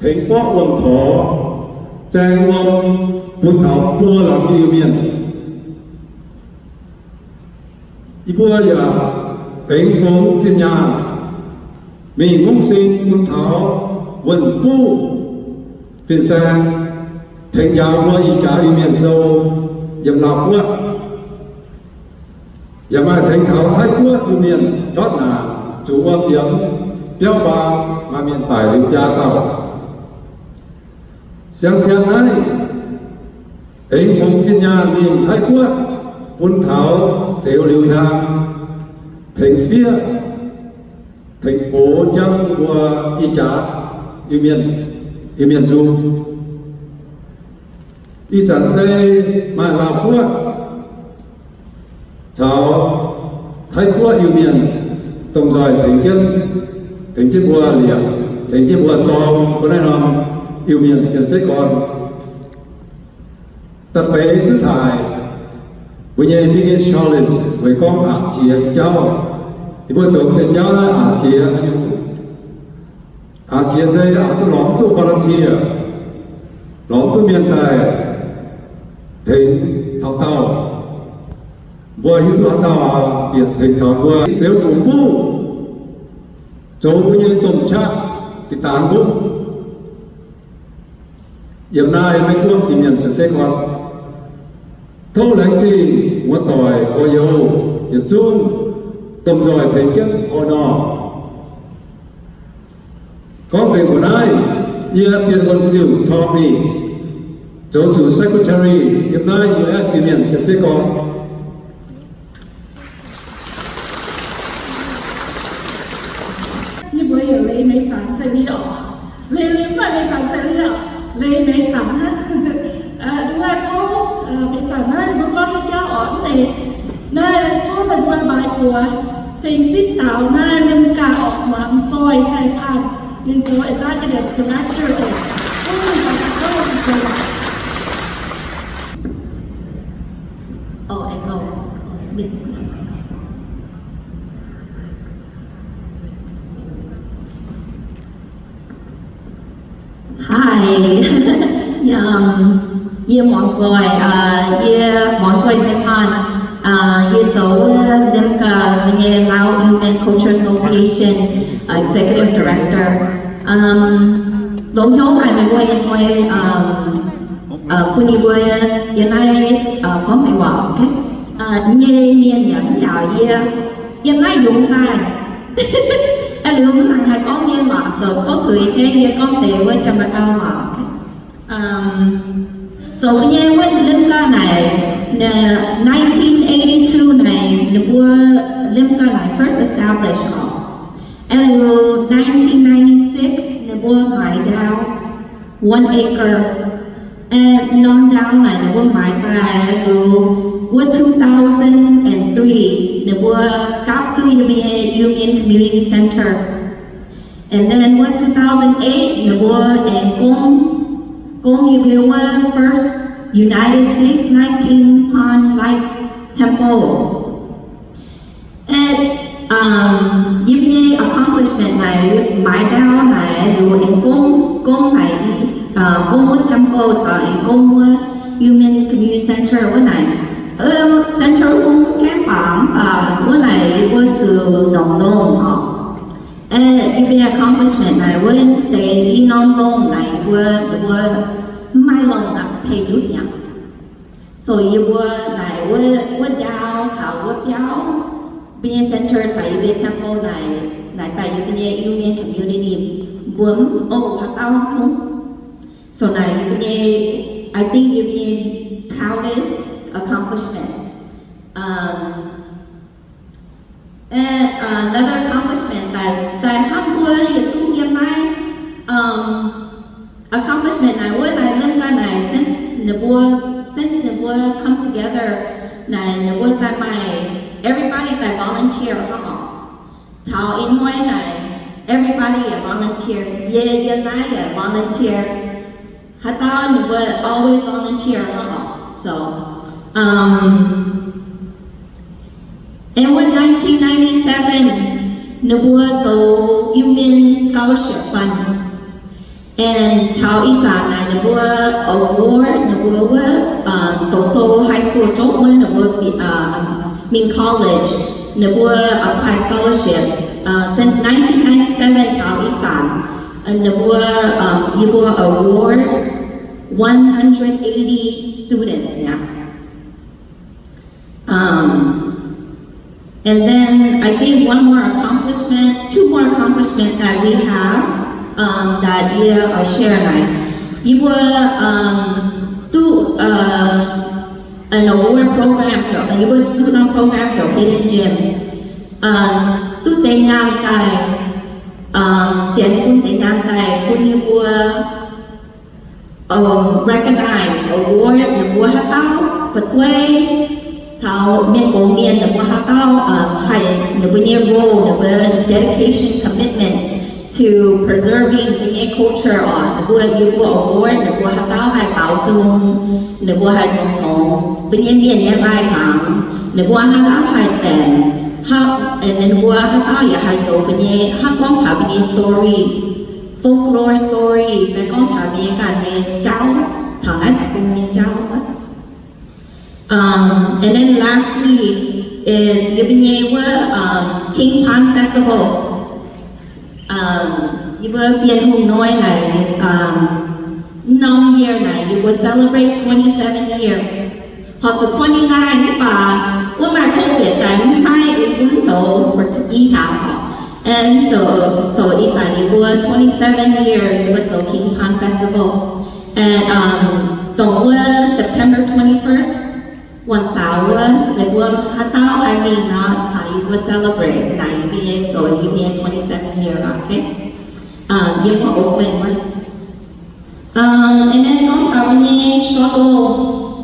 tengx borqv wuom-torx, zaeng wuom bun taux buo lamz Iu-Mienh. Yie mbuo yaac aengx fungx zinh nyaanh mingh ngongh sing bun taux wuonh buv fin-saeng, tengx njaaux mbuo ih jaax Iu-Mienh sou yiem Laauh Guoqv. Yaac maaih tengx taux Taiv Guoqv Iu-Mienh ndortv naanc zuqc wuom yiemx biauv mbaang, maaih mienh daic liuz biaa dauh. Siang-siang naaiv aengx fungx zinh nyaanh mingh Taiv Guoqv bun taux zeux liuz hnyangx, tengx fiev, tengx gox jangv mbuo ih jaax Iu-Mienh, Iu-Mienh nzung. Ih zanc se maaih Laauh Guoqv caux Taiv Guoqv Iu-Mienh domh nzoih tengx jienv, tengx jienv mbuo liepc, tengx jienv mbuo zorng mbuo naaiv norm Iu-Mienh cien-ceqv gorn. Da'feix cuotv taaix, mbuo nyei biggest challenge weic gorngv aqc jiex nyei jauv. Yie mbuo zoux deix jauv naaiv aqc jiex haaix nyungc? Aqc jiex se aqc duqv lorz duqv volunteer, lorz duqv mienh daaih tengx taux daauh. Mbuo hiuv duqv haaix dauh bieqc tengx taux mbuo, zeux fungx buv, zoux mbuo nyei domh qaqv, diqc daanx mbopv. Yiem naaiv Meiv Guoqv Iu-Mienh cien-ceqv gorn, tov laengz zingh muoz-doic gorx-youz yietc zungv domh nzoih tengx jienv orn nor. Gorngv nzengc mbuox naaiv, yie Bienh Wuonh Ziuh Tommy, zoux zuqc secretary yiem naaiv U S Iu-Mienh cien-ceqv gorn. Yie mbuo yaac leiz meix zanc zeqc liuz oc. Leiz liuz mv baac meix zanc zeqc liuz oc. Leiz meix zanc hnangv. Nduov tov meix zanc naaiv mbuo gorngv nyei jauv oc, mv deix naaiv tov meih mbuo maaiz buoz zengc zipv daux naaiv Liemh Gaax oc, muangx zoih saeng-paanh, ninh zoux executive director oc. Tov meih mbuo zoux. Haaix, yie muangx zoih, yie muangx zoih saeng-paanh, yie zoux wuov Liemh Gaax nyei Lao Youth and Culture Association executive director. Longx hnyouv haic meih mbuo ih hnoi bun yie mbuo yiem naaiv gorngv deix waac. Nyei mienh yaac mv heuc yie yiem naaiv yungz daaih. Liuz mv nangc haih gorngv mienh waac, zoux tov zuiz nyei, yie gorngv deix wuov Janx-Mangc-Gau waac. Zoux nyei wuov Liemh Gaax naaic, nineteen eighty-two naaic ninh mbuo Liemh Gaax naaic first establish oc. Aeqv, liuz nineteen ninety-six ninh mbuo maaiz ndau one acre. And norm ndau naaic ninh mbuo maaiz daaih liuz wuov two thousand and three, ninh mbuo gapv zuqc yie mbuo nyei Iu Mien Community Center. And then wuov two thousand eight, ninh mbuo aengx gong, gong yie mbuo wuov first United States naaiv King Pond Light Temple. At, um, yie mbuo nyei accomplishment naaic, maaiz ndau naaic, liuz aengx gong, gong naaic, uh, gong wuov temple caux aengx gong wuov Iu Mien Community Center wuov naaic. Center wuov mv gaengh baac, mv baac wuov naaic yie mbuo zuqc norm longh oc. At yie mbuo accomplishment naaic wuov deix i norm longh naaic yie mbuo, yie mbuo mv maaih longh aqv, pei ndutv mi'aqv. So yie mbuo naaic wuov, wuov ndau caux wuov biauv, mbuo nyei center caux yie mbuo temple naaic, naaic daaih yie mbuo nyei Iu Mien community mbuo mv oc haaix dauh nyungc. So naaic yie mbuo nyei, I think yie mbuo nyei proudest accomplishment. Um, and, uh, another accomplishment daaih, daaih hnangv mbuo yietc zungv yiem naaiv, um, accomplishment naaic wuov naaic lemh ganh naaic since ninh mbuo, since ninh mbuo come together naaic ninh mbuo daaih maaih everybody daaih volunteer hnangv oc. Taux ih hnoi naaic everybody yaac volunteer. Yie yiem naaiv yaac volunteer. Haaix dauh ninh mbuo always volunteer hnangv oc. So, um, and wuov nineteen ninety-seven, ninh mbuo zoux Iu Mien Scholarship Fund. And taux ih zanc naaic ninh mbuo award ninh mbuo wuov, um, Doso High School jopv wuov ninh mbuo, uh, mingh college, ninh mbuo apply scholarship. Uh, since nineteen ninety-seven taux ih zanc, uh, ninh mbuo, um, yie mbuo award one hundred eighty students mi'aqv. Um, and then I think one more accomplishment, two more accomplishment that we have, um, that yie oix share naaic. Yie mbuo, um, duqv, uh, an award program heuc, yie mbuo duqv norm program heuc Hidden Gem. Um, duqv deix nyaanh daaih, um, janx bun deix nyaanh daaih bun yie mbuo, um, recognize, award ninh mbuo haaix dauh fu'jueiv caux mienh gox mienh ninh mbuo haaix dauh, um, haih ninh mbuo nyei role, ninh mbuo dedication, commitment to preserving mbuo nyei culture oc. Ninh mbuo, yie mbuo award ninh mbuo haaix dauh haih baaux nzung, ninh mbuo haih congx congx mbuo nyei mienh nyei lai-hnaangx, ninh mbuo haaix dauh haih daengc, haaix, ninh mbuo haaix dauh yaac haih zoux mbuo nyei, hnangv gorngv taux mbuo nyei story, folklore story, fai gorngv taux mbuo nyei ganh nyei jauv, caux naaiv deic-bung nyei jauv wuov. Um, and then lastly is yie mbuo nyei wuov, um, King Pond Festival. Um, yie mbuo Bienh Hungh Hnoi naaic, um, norm year naaic yie mbuo celebrate twenty-seven year. Horpc zuqc twenty-nine mv baac wuov maaih COVID daaih mv maaih, yie mbuo mv zoux for i hlaax oc. And so, so ih zanc yie mbuo twenty-seven year yie mbuo zoux King Pond Festival. And, um, dongh wuov September twenty-first, wuonh saaux wuov, meih mbuo haaix dauh haih mingh nor, caux yie mbuo celebrate naaic yie mbuo nyei zoux yie mbuo nyei twenty-seven year, okay? Um, yiem wuov Oakland wuov. Um, and then gorngv taux mbuo nyei struggle,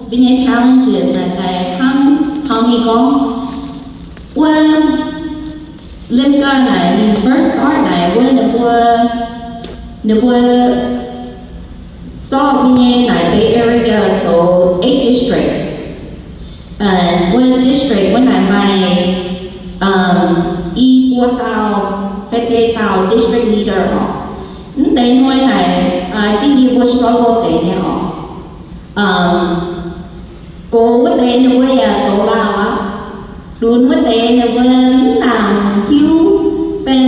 mbuo nyei challenges naaic, naaic hnangv Tommy gorngv, wuov lemh ganh naaic, ninh first start naaic wuov ninh mbuo, ninh mbuo zorqv mbuo nyei naaic Bay Area zoux eight district. Wuov district wuov naaic maaih, um, i buo dauh fai biei dauh district leader oc. Mv deix hnoi naaic, uh, I think yie mbuo struggle deix nyei oc. Um, gox wuov deix ninh mbuo yaac zoux lauh aqv. Lunx wuov deix ninh mbuo mv nangc hiuv, fai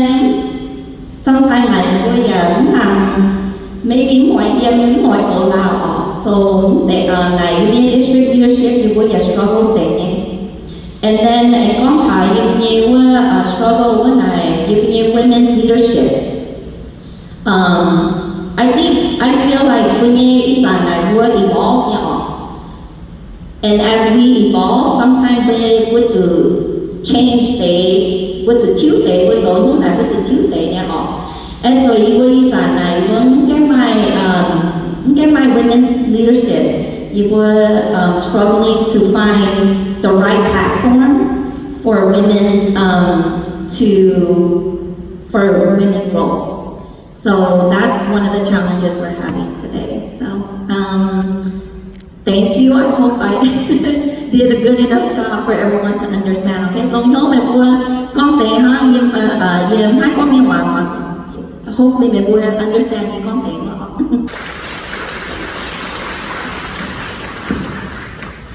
sometimes naaic ninh mbuo yaac mv nangc, maybe mv oix yiem, mv oix zoux lauh oc. So mv deix, uh, naaic yie mbuo nyei district leadership yie mbuo yaac struggle deix nyei. And then aengx gorngv taux yie mbuo nyei wuov, uh, struggle wuov naaic yie mbuo nyei women's leadership. Um, I think, I feel like mbuo nyei ih zanc naaic mbuo evolve nyei oc. And as we evolve, sometimes mbuo, mbuo zuqc change deix, mbuo zuqc tiuv deix, mbuo zoux haaix nyungc naaic mbuo zuqc tiuv deix nyei oc. And so yie mbuo ih zanc naaic, yie mbuo mv gaengh maaih, um, mv gaengh maaih women leadership. Yie mbuo, um, struggling to find the right platform for women's, um, to, for women's role. So that's one of the challenges we're having today. So, um, thank you. I hope I did a good enough job for everyone to understand. Okay, longx hnyouv meih mbuo gorngv deix hnangv, yie, uh, uh, yie maiv gorngv mienh waac mangc. Hopefully meih mbuo understand yie gorngv deix oc.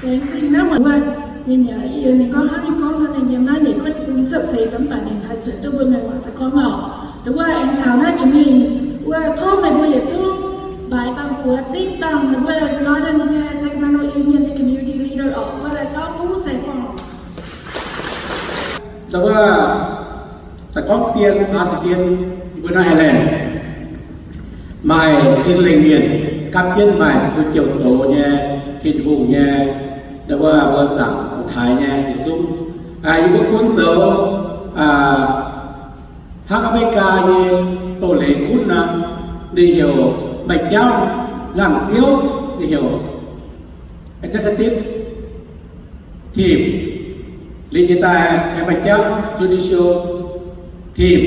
Laengz zingh naaiv muonz wuov, ninh yaac, ninh gorngv hnangv ninh gorngv nor, ninh yiem naaiv nyei kuotv bung cuotv seix, mv baac ninh haih zuotc duqv mbuo mienh waac daaih gorngv oc. Nduov wuov aengx taux naaiv jiex mingh wuov, tov meih mbuo yietc zungv mbaix dangh buoz zipv dangh nduov wuov Northern nyei Sacramento Iu Mien nyei community leader oc, wuov lai gauv buv se gorngv. Nduov wuov, za'gengh gorngv dien, dien, mbuo naaiv Highland maaih cin lengh mienh gapv jienv maaih mbuo ziouc doz nyei, Tin-Hungh nyei, nduov wuov, mbuo zaangc taaix nyei yietc zungv. Yie mbuo gunv zoux hnangv America nyei doz-leiz gunv nor, ninh heuc maaih jauv laangh ziouv, ninh heuc executive team. Liuz jiex daaih aengx maaih jauv judicial team,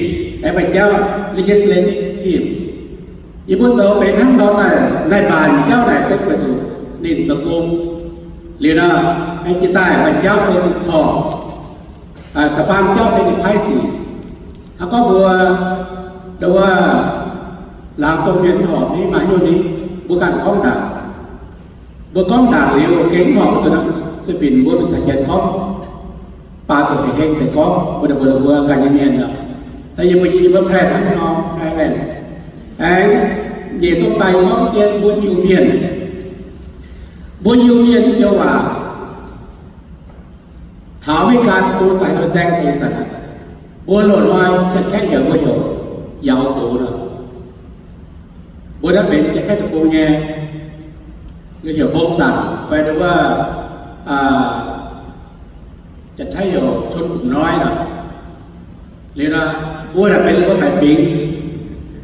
aengx maaih jauv legislative team. Yie mbuo zoux benx hnangv nor daaih, naaiv mbaanc jauv naaic se weic zuqc ninh zoux gong. Liuz nor, aengx jiex daaih maaih jauv se ninh corc da'faam jauv se ninh paaiv sic. Hnangv gorngv mbuo, nduov wuov, laangz zong mienh horpc ni, maaih nyungc ni, mbuo ganh gorngv ndaangc. Mbuo gorngv ndaangc liuz gengh mv horpc zuqc nor, se binc mbuo mingh caux janx gorngv, baac zuqc hec heng deix gorngv, mbuo, mbuo, mbuo ganh nyei mienh aqv. Naaiv yie mbuo, yie mbuo plan hnangv nor, naaiv laengz, aengx nyeic zong daaih gorngv jienv mbuo Iu-Mienh. Mbuo Iu-Mienh joux waac taux America deic-bung daaih nor nzaeng tengx zanc aqv. Mbuo loz-hnoi Janx-Kaeqv heuc mbuo heuc Yauz Zoux nor. Mbuo naaiv benx Janx-Kaeqv deic-bung nyei, heuc mbong zaangc fai wuov, Janx-Taiv heuc ชนกลุ่มน้อย nor. Liuz nor, mbuo naaic benx mbuo baeqc fingx.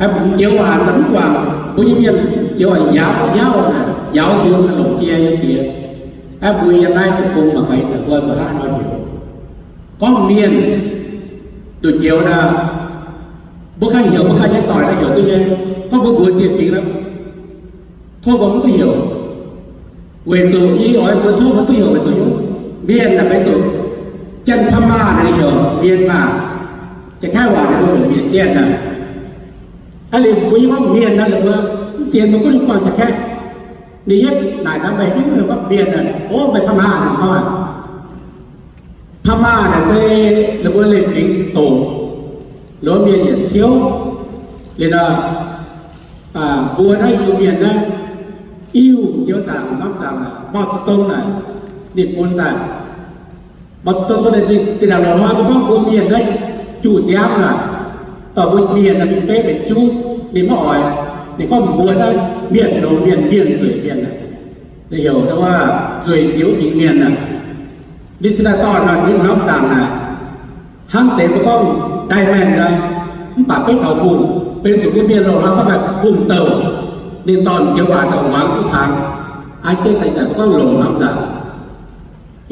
Aeqv, joux waac daaih mv guangc, mbuo nyei mienh joux waac Yauz, Yauz naaic, Yauz Zoux naaic longc jiex nyei jiex. Aeqv, mbuo yiem naaiv deic-bung mangc gaax ih zanc mbuo zuqc hnangv nor heuc. Gorngv mienh nduqc joux naaic, mbuo ganh heuc mbuo ganh nyei doic naaic heuc duqv nyei. Gorngv mbuo mbuox dieh fingx naaic, tov mbuo mv duqv heuc. Weic zuqc yie oix mbuo tov mbuo duqv heuc weic zuqc mienh naaic benx zuqc Janx-Paa^maa naaic ninh heuc mienh maah. Janx-Kaeqv waac ninh mbuo heuc mienh Janx naaic. Hnangv liuz mbuo nyei gorngv mienh naaic, ninh mbuo mv sienx mbuo gunv guangc Janx-Kaeqv. Ninh yietv naaic taux meih hiuv gorngv mienh naaic, o, meih Paa^maa naaic hnoi. Paa^maa naaic se ninh mbuo leiz-fingx doqc, lorz mienh yietc ciouv. Liuz nor, mbuo naaiv Iu-Mienh naaiv, Iu joux zaangc, norm zaangc naaic, Mao Zedong naaic, ninh bun daaih. Mao Zedong gorngv ninh zinh ndaangc loz-hnoi mbuo gorngv mbuo mienh naaiv juh nziaamv naaic, dorh mbuo mienh naaic mingh beiv benx juv, ninh maiv oix. Ninh gorngv mbuo naaiv mienh longx mienh, mienh nzueic mienh naaic, ninh heuc wuov nzueic jiex fingx mienh naaic. Ninh cingx daaih dorh nor, ninh norm zaangc naaic, hnangv deix mbuo gorngv diamond nor, mv baac beiv taux hungh, benx zuqc mbuo mienh loz-hnoi gorngv maaih hungh douh. Ninh dorh joux waac daaih muangx zuqc hnaangx, aa, jienv sai zanc mbuo gorngv longc norm zaangc.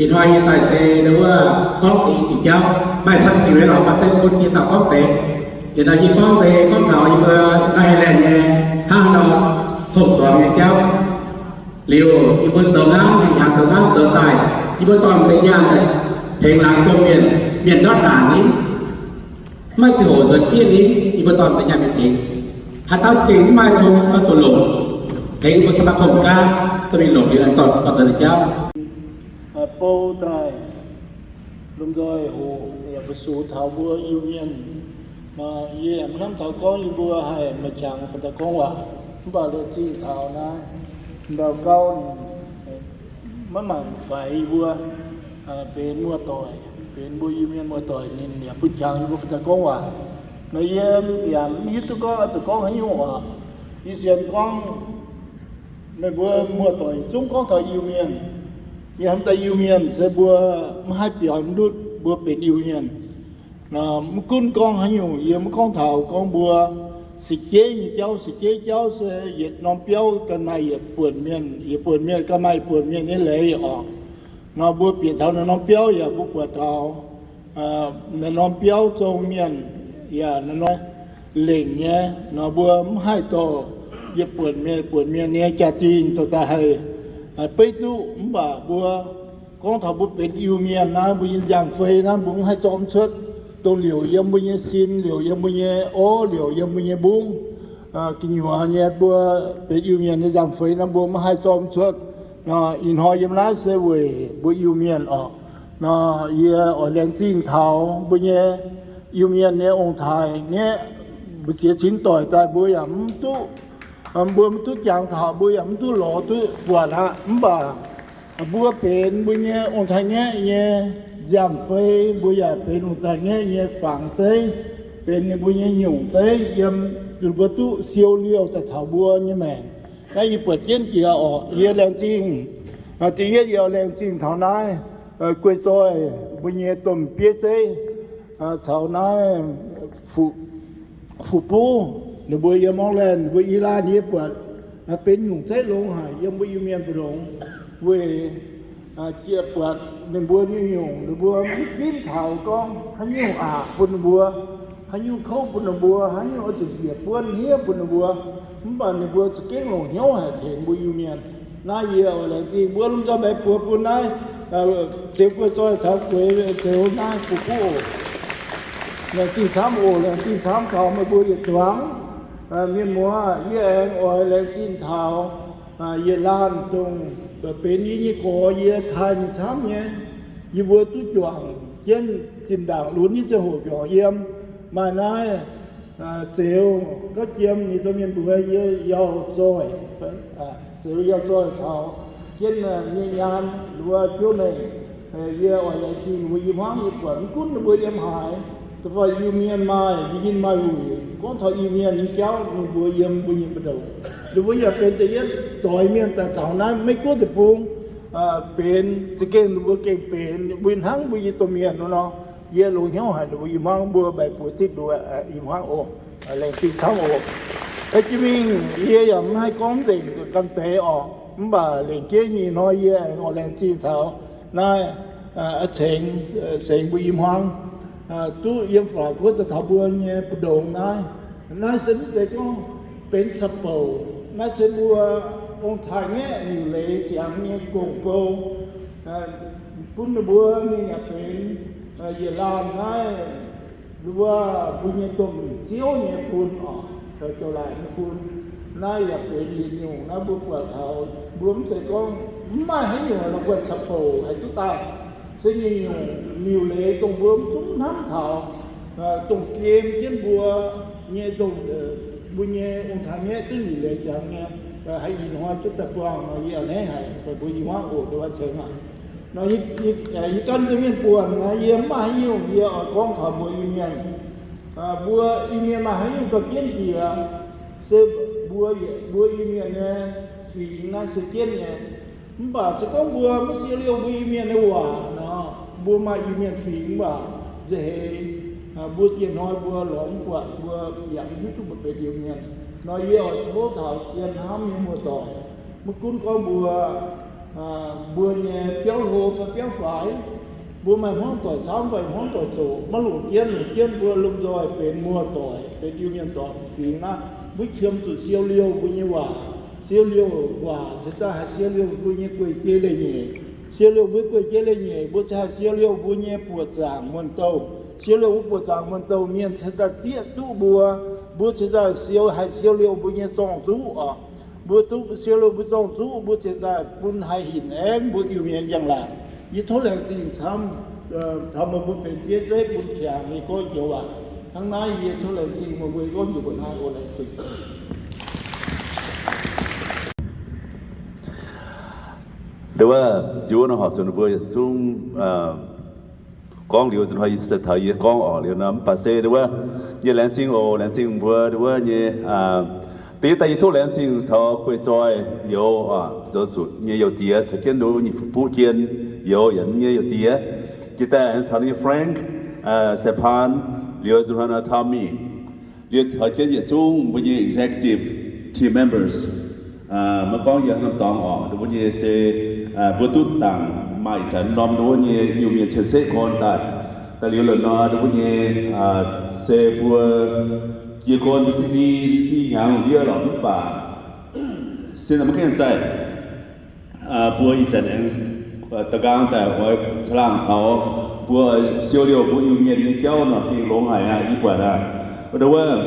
Ih hnoi yie daaih se wuov gorngv deix diuc jauv, maaih camv diuc nyei lorqc, maaih se bun yie dauh gorngv deix. Liuz nor yie gorngv se gorngv taux yie mbuo naaiv Highland nyei hnangv nor tong-zuangx nyei jauv. Liuz yie mbuo zoux hnangv, hnyangx zoux hnangv zoux daaih, yie mbuo dorh deix nyaanh daaih tengx laangz zong mienh, mienh ndortv naanc ni, maiv ziangh hoc nzuonx jienv ni, yie mbuo dorh deix nyaanh mingh tengx. Haaix dauh za'gengh mv maaih cong, maiv zuqc longc, tengx mbuo สมาคม gaav, dorh mingh longc liuz dorh nzuonx nyei jauv. Bou daaih lomh nzoih hoqc yaac fu-sux taux mbuo Iu-Mienh. Yie yaac mv hnamv taux gorngv yie mbuo haih maaih qangx bun daaih gorngv waac, mv baac liuz zingh taux naaiv ndau gauv maiv mangc faix yie mbuo benx muoz-doic, benx mbuo Iu-Mienh muoz-doic, ninh yaac bun qangx yie mbuo bun daaih gorngv waac. Nor yie yaac mv hiuv duqv gorngv oix zuqc gorngv haaix nyungc oc. Yie sienx gorngv meih mbuo muoz-doic zungv gorngv taux Iu-Mienh. Yie hnamv daaih Iu-Mienh se mbuo maiv haih biaux mv ndutv mbuo benx Iu-Mienh. Mv gunv gorngv haaix nyungc, yie maiv gorngv taux gorngv mbuo Seix-jeiv nyei jauv, seix-jeiv jauv se yietc norm biauv ganh maaih yietc buonc mienh, yietc buonc mienh ganh maaih yietc buonc mienh nyei leiz oc. Nor mbuo bieqc taux naaiv norm biauv yaac mbuo buatc taux naaiv norm biauv zong mienh yaac naaiv norm lengc nyei, nor mbuo mv haih dorh yietc buonc mienh, buonc mienh nyei jaa-dingh dorh daaih haih beiv duqv. Mv baac mbuo gorngv taux mbuo benx Iu-Mienh naaiv, mbuo nyei nziaamv-fei naaiv mbuo mv haih zorqv cuotv. Dongh liouc yiem mbuo nyei sin, liouc yiem mbuo nyei orv, liouc yiem mbuo nyei mbungv, gu'nyuoz nyei mbuo benx Iu-Mienh nyei nziaamv-fei naaiv mbuo mv haih zorqv cuotv. Ih hnoi yiem naaiv se weic mbuo Iu-Mienh oc. Nor yie oix laengz zingh taux mbuo nyei Iu-Mienh nyei ong-taaix ngaeqv, mbu'ziex cin doic daaih mbuo yaac mv duqv, mbuo mv duqv jangx taux, mbuo yaac mv duqv lorz duqv buatc aqv. Mv baac mbuo benx mbuo nyei ong-taaix ngaeqv nyei nziaamv-fei, mbuo yaac benx ong-taaix ngaeqv nyei fangx zeiv, benx ninh mbuo nyei nyungc zeiv yiem, ninh mbuo duqv siou liouh daaih taux mbuo nyei maengc. Naaiv yie buatc jienv jiex oc. Yie laengz zingh, da'yietv yie oix laengz zingh taux naaiv guei zoih mbuo nyei domh bieiv zeiv caux naaiv fu'buv, ninh mbuo yiem Auckland, ninh mbuo i laanh yie buatc benx nyungc zeiv longx haic yiem mbuo Iu-Mienh mbu'ndongx. Weic jiex buatc ninh mbuo nyei nyungc, ninh mbuo mv ginv taux gorngv haaix nyungc aqc bun ninh mbuo, haaix nyungc kouv bun ninh mbuo, haaix nyungc oix zuqc njiec buonv hniev bun ninh mbuo, mv baac ninh mbuo za'gengh longc hnyouv haic tengx mbuo Iu-Mienh. Naaiv yie oix laengz zingh mbuo lomh nzoih meih buoz bun naaiv Zeux Guei Zoih caux Gueix Zeux naaiv fu'buv oc. Laengz zingh camv oc. Laengz zingh camv taux meih mbuo yietc zuangx mienh muoz. Yie aengx oix laengz zingh taux yietc laanh dongh benx yie nyei gorx, yie taaih ninh camv nyei. Yie mbuo duqv juangc jienv zinh ndaangc lunx nyei ziangh hoc juangc yiem. Maaih naaiv Zeux Gauv Jiem, ninh domh mienh mbuox yie Yauh Zoih, Zeux Yauh Zoih caux jienv nyei nyaam wuov biouv mengh. Yie oix laengz zingh mbuo i hmuangv yie buatc mv gunv ninh mbuo yiem haaix, da'faanh Iu-Mienh maaih, Iu-Mienh maaih wuic, gorngv taux Iu-Mienh nyei jauv ninh mbuo yiem mbuo nyei mbu'ndongx. Ninh mbuo yaac benx da'yietv doix mienh daaih taux naaiv Meiv Guoqv deic-bung benx za'gengh ninh mbuo gengh benx mbuo hnangv mbuo nyei domh mienh nor. Yie longx hnyouv haic ninh mbuo i hmuangv, mbuo meih buoz zipv ninh mbuo i hmuangv oc. Laengz zingh camv oc. Jiex mingh yie yaac mv haih gorngv nzengc ganh deix oc, mv baac lengc jeiv nyei hnoi yie aengx oix laengz zingh taux naaiv Cengx, Cengx mbuo i hmuangv, duqv yiem Faa^laa^guoqv daaih taux mbuo nyei mbu'ndongx naaiv. Naaiv se mv zeiz gorngv benx caqv-bouc, naaiv se mbuo ong-taaix ngaeqv liuc leiz ziangx nyei gong-bou, bun ninh mbuo mingh yaac benx yietc laanh naaiv, wuov mbuo nyei domh ziouv nyei fun oc, zoux laaic nyei fun. Naaiv yaac benx yietc nyungc naaiv mbuo buatc taux mbuo mv zeiz gorngv mv maaih haaix nyungc la'guaih caqv-bouc haih duqv daaih. Se nyungc-nyungc liuc leiz dongh mbuo mv duqv hnamv taux, dongh gem jienv mbuo nyei, dongh mbuo nyei ong-taaix ngaeqv duqv liuc leiz ziangx nyei, haih ih hnoi duqv daaih buangh nor, yie a'hneiv haic, mbuo i hmuangv oc, ndongc wuov cengx aqv. Nor yie gan nzengc mienh buonc naaiv, yie mv maaih haaix nyungc yie oix gorngv taux mbuo Iu-Mienh. Mbuo Iu-Mienh maaih haaix nyungc gauh jienv jiex, se mbuo, mbuo Iu-Mienh nyei fingx naaiv se jienv nyei. Mv baac se gorngv mbuo maiv siou liouh mbuo Iu-Mienh nyei waac nor, mbuo maaih Iu-Mienh fingx mv baac nza'heix mbuo dieh hnoi mbuo lorz mv buatc, mbuo yaac mv hiuv duqv mbuo benx Iu-Mienh. Nor yie oix tov taux zien hnamv nyei muoz-doic, maiv gunv gorngv mbuo, mbuo nyei biauv hlo fai biauv faix, mbuo maaih hmuangv doic camv fai hmuangv doic zoqc, maiv longc jienv, longc jienv mbuo lomh nzoih benx muoz-doic, benx Iu-Mienh doic fingx naaiv, mbuo qiemx zuqc siou liouh mbuo nyei waac. Siou liouh waac cingx daaih haih siou liouh mbuo nyei guei-jei leiz-nyeic. Siou liouh mbuo guei-jei leiz-nyeic, mbuo cingx haih siou liouh mbuo nyei buoqc zaangc muonh douh. Siou liouh mbuo buoqc zaangc muonh douh, mienh cingx daaih zieqv duqv mbuo. Mbuo cingx daaih siou, haih siou liouh mbuo nyei zorng-zuqv oc. Mbuo duqv siou liouh mbuo zorng-zuqv, mbuo cingx daaih bun haih hinc aengv mbuo Iu-Mienh njang-laangc. Yie tov laengz zingh camv taux meih mbuo benx bieiv zeiv bun qangx yie gorngv joux waac. Hnangv naaiv yie tov laengz zingh meih mbuo gorngv njiec mbuo naaiv oc, laengz zingh. Nduov, ziouc nor horpc zuqc ninh mbuo yietc zungv gorngv liuz, nzunc hnoi yie taux yie gorngv oc liuz nor, mv baac se nduov, yie laengz zingh oc, laengz zingh mbuo nduov nyei. Da'yietv daaih yie tov laengz zingh taux guei zoih youz oc, zoux zuqc nyei youz diex caux jienv nduov nyei fu'buv jien youz yaac nyei youz diex. Jiex daaih aengx caux ninh nyei Frank, Sae^paan, liuz nzunc hnoi nor Tommy. Liuz caux jienv yietc zungv mbuo nyei executive team members, maiv gorngv yiem norm dorngx oc, mbuo nyei se mbuo duqv dangc maaih ih zanc norm wuov nyei Iu-Mienh cien-ceqv gorn daaih. Daaih liuz la'nor mbuo nyei se mbuo jiez gorn i hnyangx lungh ndiev lorqc mv baac se naaic maiv gaengh zaih. Mbuo ih zanc aengx da'nqaang daaih oix caangh laangh taux mbuo siou liouh mbuo Iu-Mienh nyei jauv nor gengh longx haic aqv, i buatc aqv. Wuov,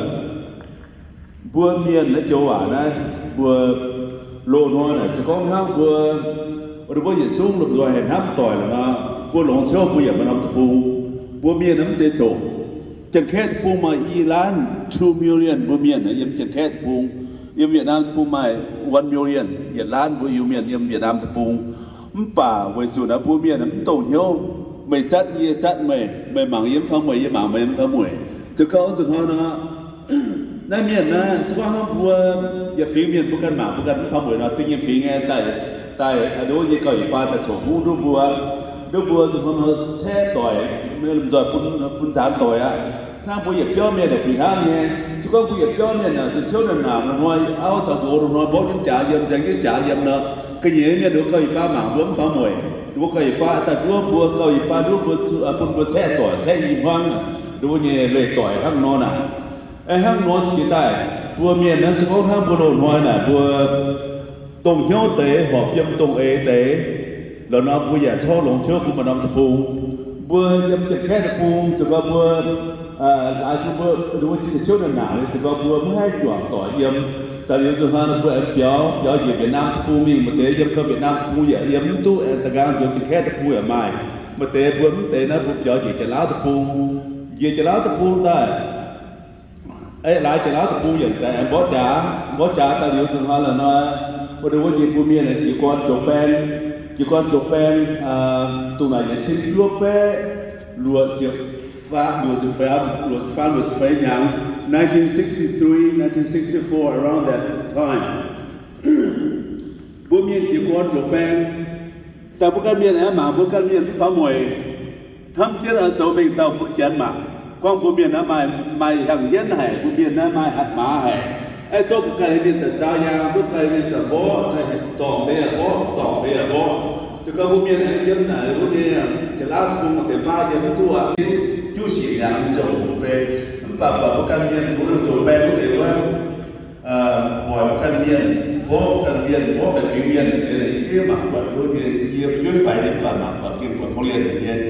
mbuo mienh naaiv joux waac naaiv, mbuo loz-hnoi naaic se gorngv hnangv mbuo, mbuo yietc zungv lomh nzoih haic hnamv doic lorqc nor, mbuo longx ciouv mbuo yaac maaih norm deic-bung. Mbuo mienh mv zeiz zoqc. Janx-Kaeqv deic-bung maaih i laanh two million mbuo mienh yiem Janx-Kaeqv deic-bung. Yiem Vietnam deic-bung maaih one million, yietc laanh mbuo Iu-Mienh yiem Vietnam deic-bung. Mv baac weic zuqc naaiv mbuo mienh mv dongh hnyouv, meih zatv yie zatv meih, meih mangc yie mv fangx mueic, yie mangc meih mv fangx mueic. Zoux gau zuqc hnoi nor, naaiv mienh naaiv se gorngv hnangv mbuo yietc fingx mienh mbuo ganh mangc mbuo ganh mv fangx mueic nor, da'nyeic fingx aeqv, daaih, daaih nduov nyei gauh yietc faah daaih coc mungv nduov mbuo. Nduov mbuo zuqc hnoi nor caeqv doic, mienh lomh nzoih bun nzaanx doic aqv. Hnangv mbuo yietc biauv mienh naaic fih hnangv nyei. Se gorngv mbuo yietc biauv mienh naaic zuqc ciouv naaic naanc hnoi, auv caux nqox hnoi mborqv jienv jaax yiem, nzaeng jienv jaax yiem nor, ga'nyiec mienh nduov gauh yietc faah mangc mbuo mv fangx mueic. Nduov gauh yietc faah daaih nduov mbuo, gauh yietc faah nduov mbuo bun mbuo caeqv doic, caeqv i hmuangv, nduov nyei leih doic hnangv nor naaic. Aengx hnangv nor jiex daaih, mbuo mienh naaiv se gorngv hnangv mbuo loz-hnoi naaic mbuo dongh hnyouv deix horpc fiem dongh eix deix, lorqc nor mbuo yaac corc longx ciouv bun maaih norm deic-bung. Mbuo yiem Janx-Kaeqv deic-bung zoux gau mbuo, aa, mbuo nyei ziepc ciouv naaic naanc, zoux gau mbuo maiv haih juangc doic yiem. Daaih liuz nzunc hnoi mbuo aengx biaux, biaux njiec Vietnam deic-bung mingh, maaih deix yiem gau Vietnam deic-bung yaac yiem mv duqv, aengx da'nqaang nzuonx Janx-Kaeqv deic-bung yaac maaih. Maaih deix mbuo mv deix naaiv mbuo biaux njiec Janx-Lauv deic-bung. Njiec Janx-Lauv deic-bung daaih, aeqv, laaix Janx-Lauv deic-bung yietc daaih aengx mborqv jaax, mborqv jaax daaih liuz nzunc hnoi la'nor, wuov nduov wuov nyei mbuo mienh jiez gorn zoux baeng, jiez gorn zoux baeng, dongh naaic yietc cin juov baeqv luoqc ziepc faam, luoqc ziepc faam, luoqc ziepc faam, luoqc ziepc feix hnyangx, nineteen sixty-three, nineteen sixty-four, around that time. Mbuo mienh jiez gorn zoux baeng, daaih mbuo ganh mienh aengx mangc mbuo ganh mienh mv fangx mueic. Hnamv jienv oix zoux mengh dauh mbuo Janx mangc. Gorngv mbuo mienh naaiv maaih, maaih hnyangx hienv haic, mbuo mienh naaiv maaih hatc maaz haic. Aeqv, zorqv mbuo ganh mienh daaih zaaux yaangh, mbuo ganh mienh daaih mborqv, dorngc deix yaac mborqv, dorngc deix yaac mborqv. Zoux gau mbuo mienh aengx yiem naaic wuov nyei, Janx-Lauv deic-bung maaih deix baav yiem mv duqv aqv. Juqv sic hnyangx ziouc hungx mbeix. Mv baac buatc mbuo ganh mienh mbuo zoux baeng wuov deix wuov, hoic mbuo ganh mienh, mborqv mbuo ganh mienh, mborqv baeqc fingx mienh deix naaic, yie mangc buatc mbuo nyei, yie fu'jueiv faix nyei mv baac mangc buatc gengh buatc korv-lienh nyei.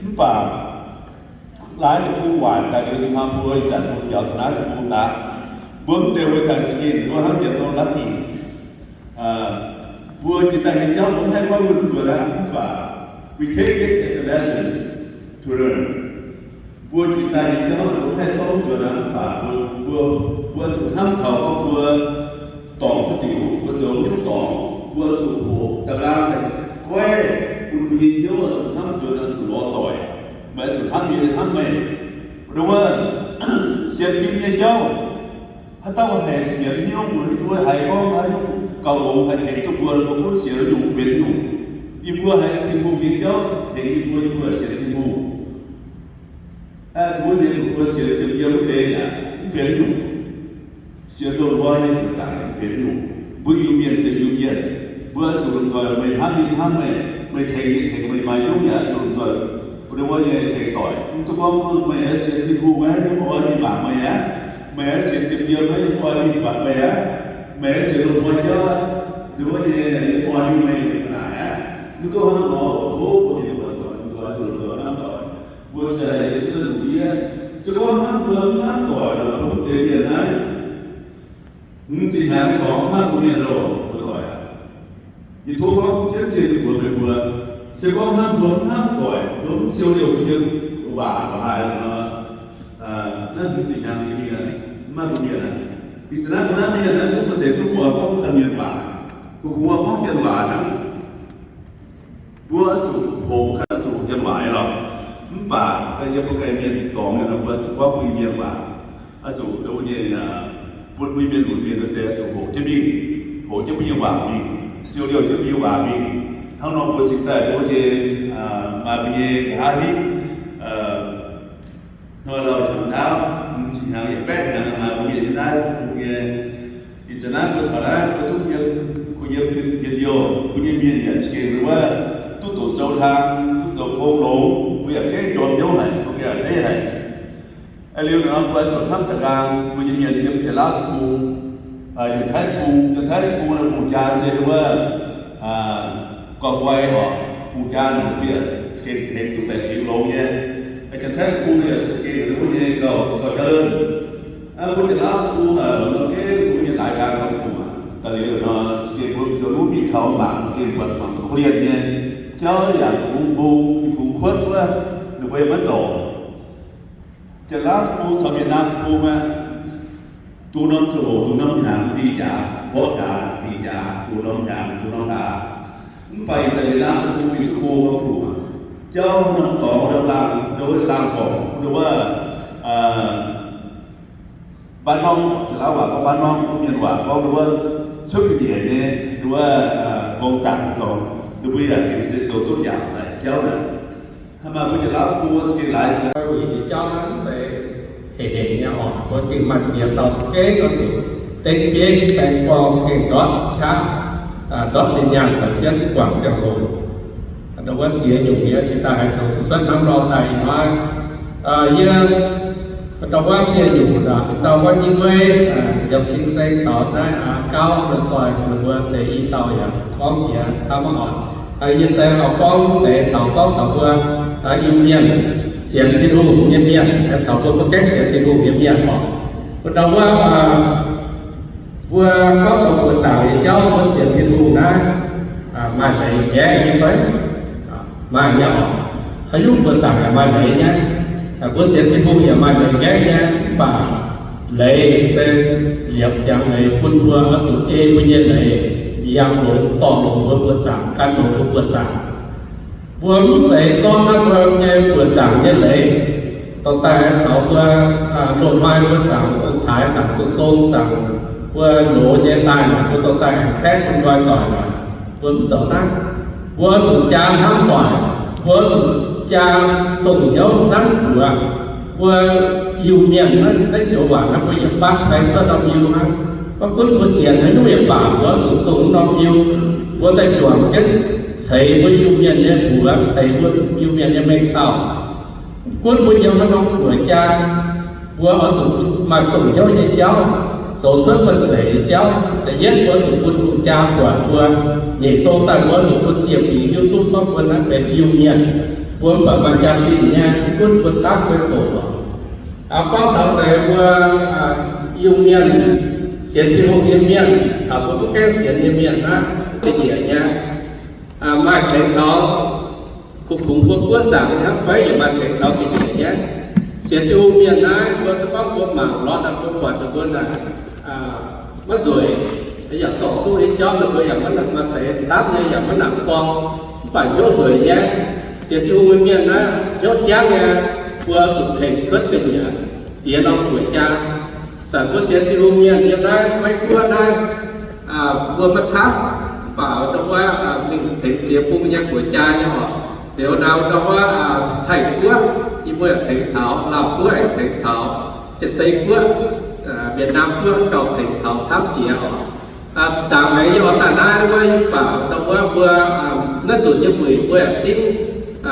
Mv baac laaix deic-bung waaic daaih liuz, hnoi mbuo ih zanc mbuo biaux taux naaiv deic-bung daaih, mbuo mv deix wuov daaih za'gengh mbuo hnangv yietc norm lucky. Mbuo jiex daaih nyei jauv mbuo mv haih goiv wuonh nzuonx aqv, mv baac we take it as a lesson to learn. Mbuo jiex daaih nyei jauv mbuo mv haih zorqv nzuonx aqv, mv baac mbuo, mbuo, mbuo zuqc hnamv taux gorngv mbuo dorngc wuov diuc, mbuo zoux wuov dorngc, mbuo zuqc hoqc da'nqaang goiv bun mbuo nyei hnyouv zuqc hnamv nzuonx, zuqc lorz doic. Meih zuqc hnamv yie, hnamv meih. Wuov sienx fim nyei jauv, haaix dauh haih sienx hnyouv mbuo, mbuo haiz gorngv haaix nyungc gauh longx haih tengx duqv mbuo, mbuo gunv sienx nyungc benx nyungc. Yie mbuo haiz Tin-Hungh nyei jauv tengx yie mbuo, yie mbuo sienx Tin-Hungh. Aa, mbuo nyei mbuo sienx ziepc yiem wuov deix yaac mv benx nyungc. Sienx loz-hnoi nyei mbuo zaangc mv benx nyungc. Mbuo Iu-Mienh deix Iu-Mienh, mbuo zuqc lomh nzoih meih hnamv yie hnamv meih, meih tengx yie tengx meih, maaih hnyouv yaac zuqc lomh nzoih wuov nyei tengx doic. Mv duqv gorngv meih sienx Tin-Hungh, meih mv oix mienh mangc meih aqv. Meih sienx ziepc yiem, mv oix mienh buatc meih aqv. Meih sienx loz-hnoi jauv, wuov nyei mv oix mienh meih naaic aqv. Mv duqv hnangv nor, tov mbuo mienh muoz-doic zuqc lomh nzoih hnamv doic. Mbuo se duqv longc yie, se gorngv hnamv mbuo hnamv doic lorqc, mbuo deix mienh naaiv, hmz zinh hnyangx dorngx mv hnamv mbuo mienh loh, mbuo doic. Yie tov gorngv jienv ziex mbuox meih mbuo, se gorngv hnamv mbuo mv hnamv doic, mbuo mv siou liouh mbuo nyei waac haaix nor, naaiv hmz zinh hnyangx nyei mienh, mv maaih mbuo mienh aqv. Ih zanc naaiv mbuo naaiv mienh naaiv zungv maaih deix zungv mbuo gorngv mv kang mienh waac, kungx gorngv Janx waac hnangv. Mbuo zuqc hoqc ganh zuqc Janx waac lorqc. Mv baac yiem mbuo ganh mienh dorngx nyei nor, mbuo zuqc gorngv mbuo Iu-Mienh waac. Oix zuqc nduov nyei, bun mbuo Iu-Mienh lunx mienh deix zuqc hoqc jienv mingh, hoqc jienv mbuo nyei waac mingh, siou liouh jienv mbuo nyei waac mingh. Hnangv nor mbuo cingx daaih nduov nyei, maaih mbuo nyei nqa'haav hingv, hnoi lauh njaaux ndaauv, mv Hnyangx yietc baeqv hnyangx maaih mbuo mienh yiem naaiv nyei. Ih zanc naaiv mbuo taux naaiv mbuo duqv yiem, mbuo yiem Kentucky, mbuo nyei mienh yaac za'gengh wuov, duqv doqc sou hlang, duqv zoux gong longx, mbuo yaac gengh njormh hnyouv haic, mbuo gengh a'hneiv haic. Liuz nor mbuo zuqc hnamv da'nqaang mbuo nyei mienh yiem Janx-Laauv deic-bung, Janx-Taiv deic-bung, Janx-Taiv deic-bung naaiv hungh jaa se wuov, gorx-guai oc, hungh jaa naaic mbuo yaac za'gengh tengx duqv baeqc fingx longx nyei. Janx-Taiv deic-bung yaac za'gengh wuov nyei gauh, gauh jaax leih. Mbuo Janx-Laauv deic-bung naaic, mbuo gengh mbuo mienh laaix nqaang gauh fungc aqv. Daaih liuz nor, za'gengh mbuo zoux nuv mingh taux mangc, gengh buatc mangc duqv korv-lienh nyei. Jauv yaac bungx bung, bungx kuotv wuov, ninh mbuo yaac maiv zorc. Janx-Laauv deic-bung caux Việt Nam deic-bung aqv, du norm ziangh hoc, du norm hnyangx dingh jaax, mborqv jaax dingh jaax, du norm hnyangx, du norm hlaax. Mv baac ih zanc Việt Nam deic-bung mingh duqv go gauh fungc aqv. Jauv norm dorngx, norm laangh, nduov laangh gorngc, nduov wuov, mbaan norm, Janx-Laauv waac gorngv mbaan norm, mbuo mienh waac gorngv nduov wuov cuotv ga'nyiec nyei, nduov wuov, mbong zaangc dorngx, ninh mbuo yaac gengh se zoux duqv njaaux daaih jauv naaic. Hnangv naaic mbuo Janx-Laauv deic-bung za'gengh laaix nyei jauv naaiv mv zeiz hec hec nyei oc. Mbuo gengh maaih ziex dauh za'gengh oix zuqc dengv bieiv baeng gorngv gengh ndortv qaqv, ndortv zinh nyaanh caux jienv guangc ziangh hoc. Ndau wuov ziex nyungc yie cingx daaih haiz zoux zuqc cuotv hnangv nor daaih ih hnoi. Yie ndau wuov dieh nyungc, ndau wuov nyei guei, yiem cing seng caux naaiv gauv mbuo zoih mbuo deix i dauh yaac gorngv jiex camv oc. Yie se oix gorngv deix taux gorngv taux mbuo Iu-Mienh, sienx Tin-Hungh nyei mienh, caux mbuo mv gaengh sienx Tin-Hungh nyei mienh oc. Ndau wuov mbuo gorngv taux buoz-zaangc nyei jauv, mbuo sienx Tin-Hungh naaiv maaih leiz nqaeqv nyei fai? Maaih nyei oc. Haaix nyungc buoz-zaangc yaac maaih leiz nyei. Mbuo sienx Tin-Hungh yaac maaih leiz nqaeqv nyei, mv baac leiz se liepc ziangx leiz bun mbuo oix zuqc ei mbuo nyei leiz yangh longx, dorh longx mbuo buoz-zaangc, gan longx mbuo buoz-zaangc. Mbuo mv zeiz zorqv naaiv mbuo nyei buoz-zaangc nyei leiz dorh daaih caux mbuo loz-hnoi mbuo zaangc ong-taaix, zaangc zoux zong, zaangc mbuo loz nyei daaih, mbuo dorh daaih aengx caeqv bun nqoi doic. Mbuo mv zoux naaiv. Mbuo zuqc jaa hnamv doic, mbuo zuqc jaa dongh hnyouv nanv mbuox mbuo Iu-Mienh naaiv, naaiv joux waac naaiv mbuo yietc batv pai cuotv norm Iu hnangv. Maiv gunv mbuo sienx haaix nyungc yaac baac, mbuo zuqc dongh norm Iu, mbuo daaih juangc jienv ceix mbuo Iu-Mienh nyei mbuox, ceix mbuo Iu-Mienh nyei mengh dauh. Gunv mbuo yiem haaix norm guoqv jaa, mbuo oix zuqc maaih dongh hnyouv nyei jauv, zoux cuotv maaih zeic nyei jauv. Da'yietv mbuo zuqc bun hungh jaa buatc mbuo. Nyeic zong daaih mbuo zuqc bun dieh fingx hiuv duqv gorngv mbuo naaiv benx Iu-Mienh. Mbuo mv baac maaih jaax-zinh nyei, mv gunv mbuo camv mbuo zoqc lorqc. Gorngv taux deix mbuo Iu-Mienh, sienx Tin-Hungh nyei mienh caux mbuo mv gaengh sienx nyei mienh naaiv, ga'nyiec nyei. Maaih tengx taux kungx-kungx mbuo guoqv zaangc nyei hnangv fai, yaac maaih tengx taux ga'nyiec nyei. Sienx Tin-Hungh mienh naaiv, mbuo se gorngv mbuo mangc lorz naaic, mbuo buatc ninh mbuo naaic maiv nzueic, yaac zorc zuqc nyei jauv, ninh mbuo yaac maiv nangc maaih deix camv nyei, yaac maiv nangc zorng, mv baac hnyouv nzueic nyei. Sienx Tin-Hungh nyei mienh naaiv hnyouv jangv nyei, mbuo zuqc tengx cuotv ga'nyiec ziex norm guoqv jaa. Zanc mbuo sienx Tin-Hungh mienh yiem naaiv Meiv Guoqv naaiv, mbuo maiv camv, mv baac ndau wuov mingh tengx ziex bung nyei guoqv jaa nyei oc. Liuz ndau ndau wuov Taiv Guoqv, yie mbuo yaac tengx taux, Laauh Guoqv yaac tengx taux, Janx-Zei Guoqv, Việt Nam Guoqv gauh tengx taux camv jiex oc. Ndaangc maengx yie oix daaih naaiv wuov, yie mv baac ndau wuov mbuo naaiv nzunc nyei buic mbuo yaac cingv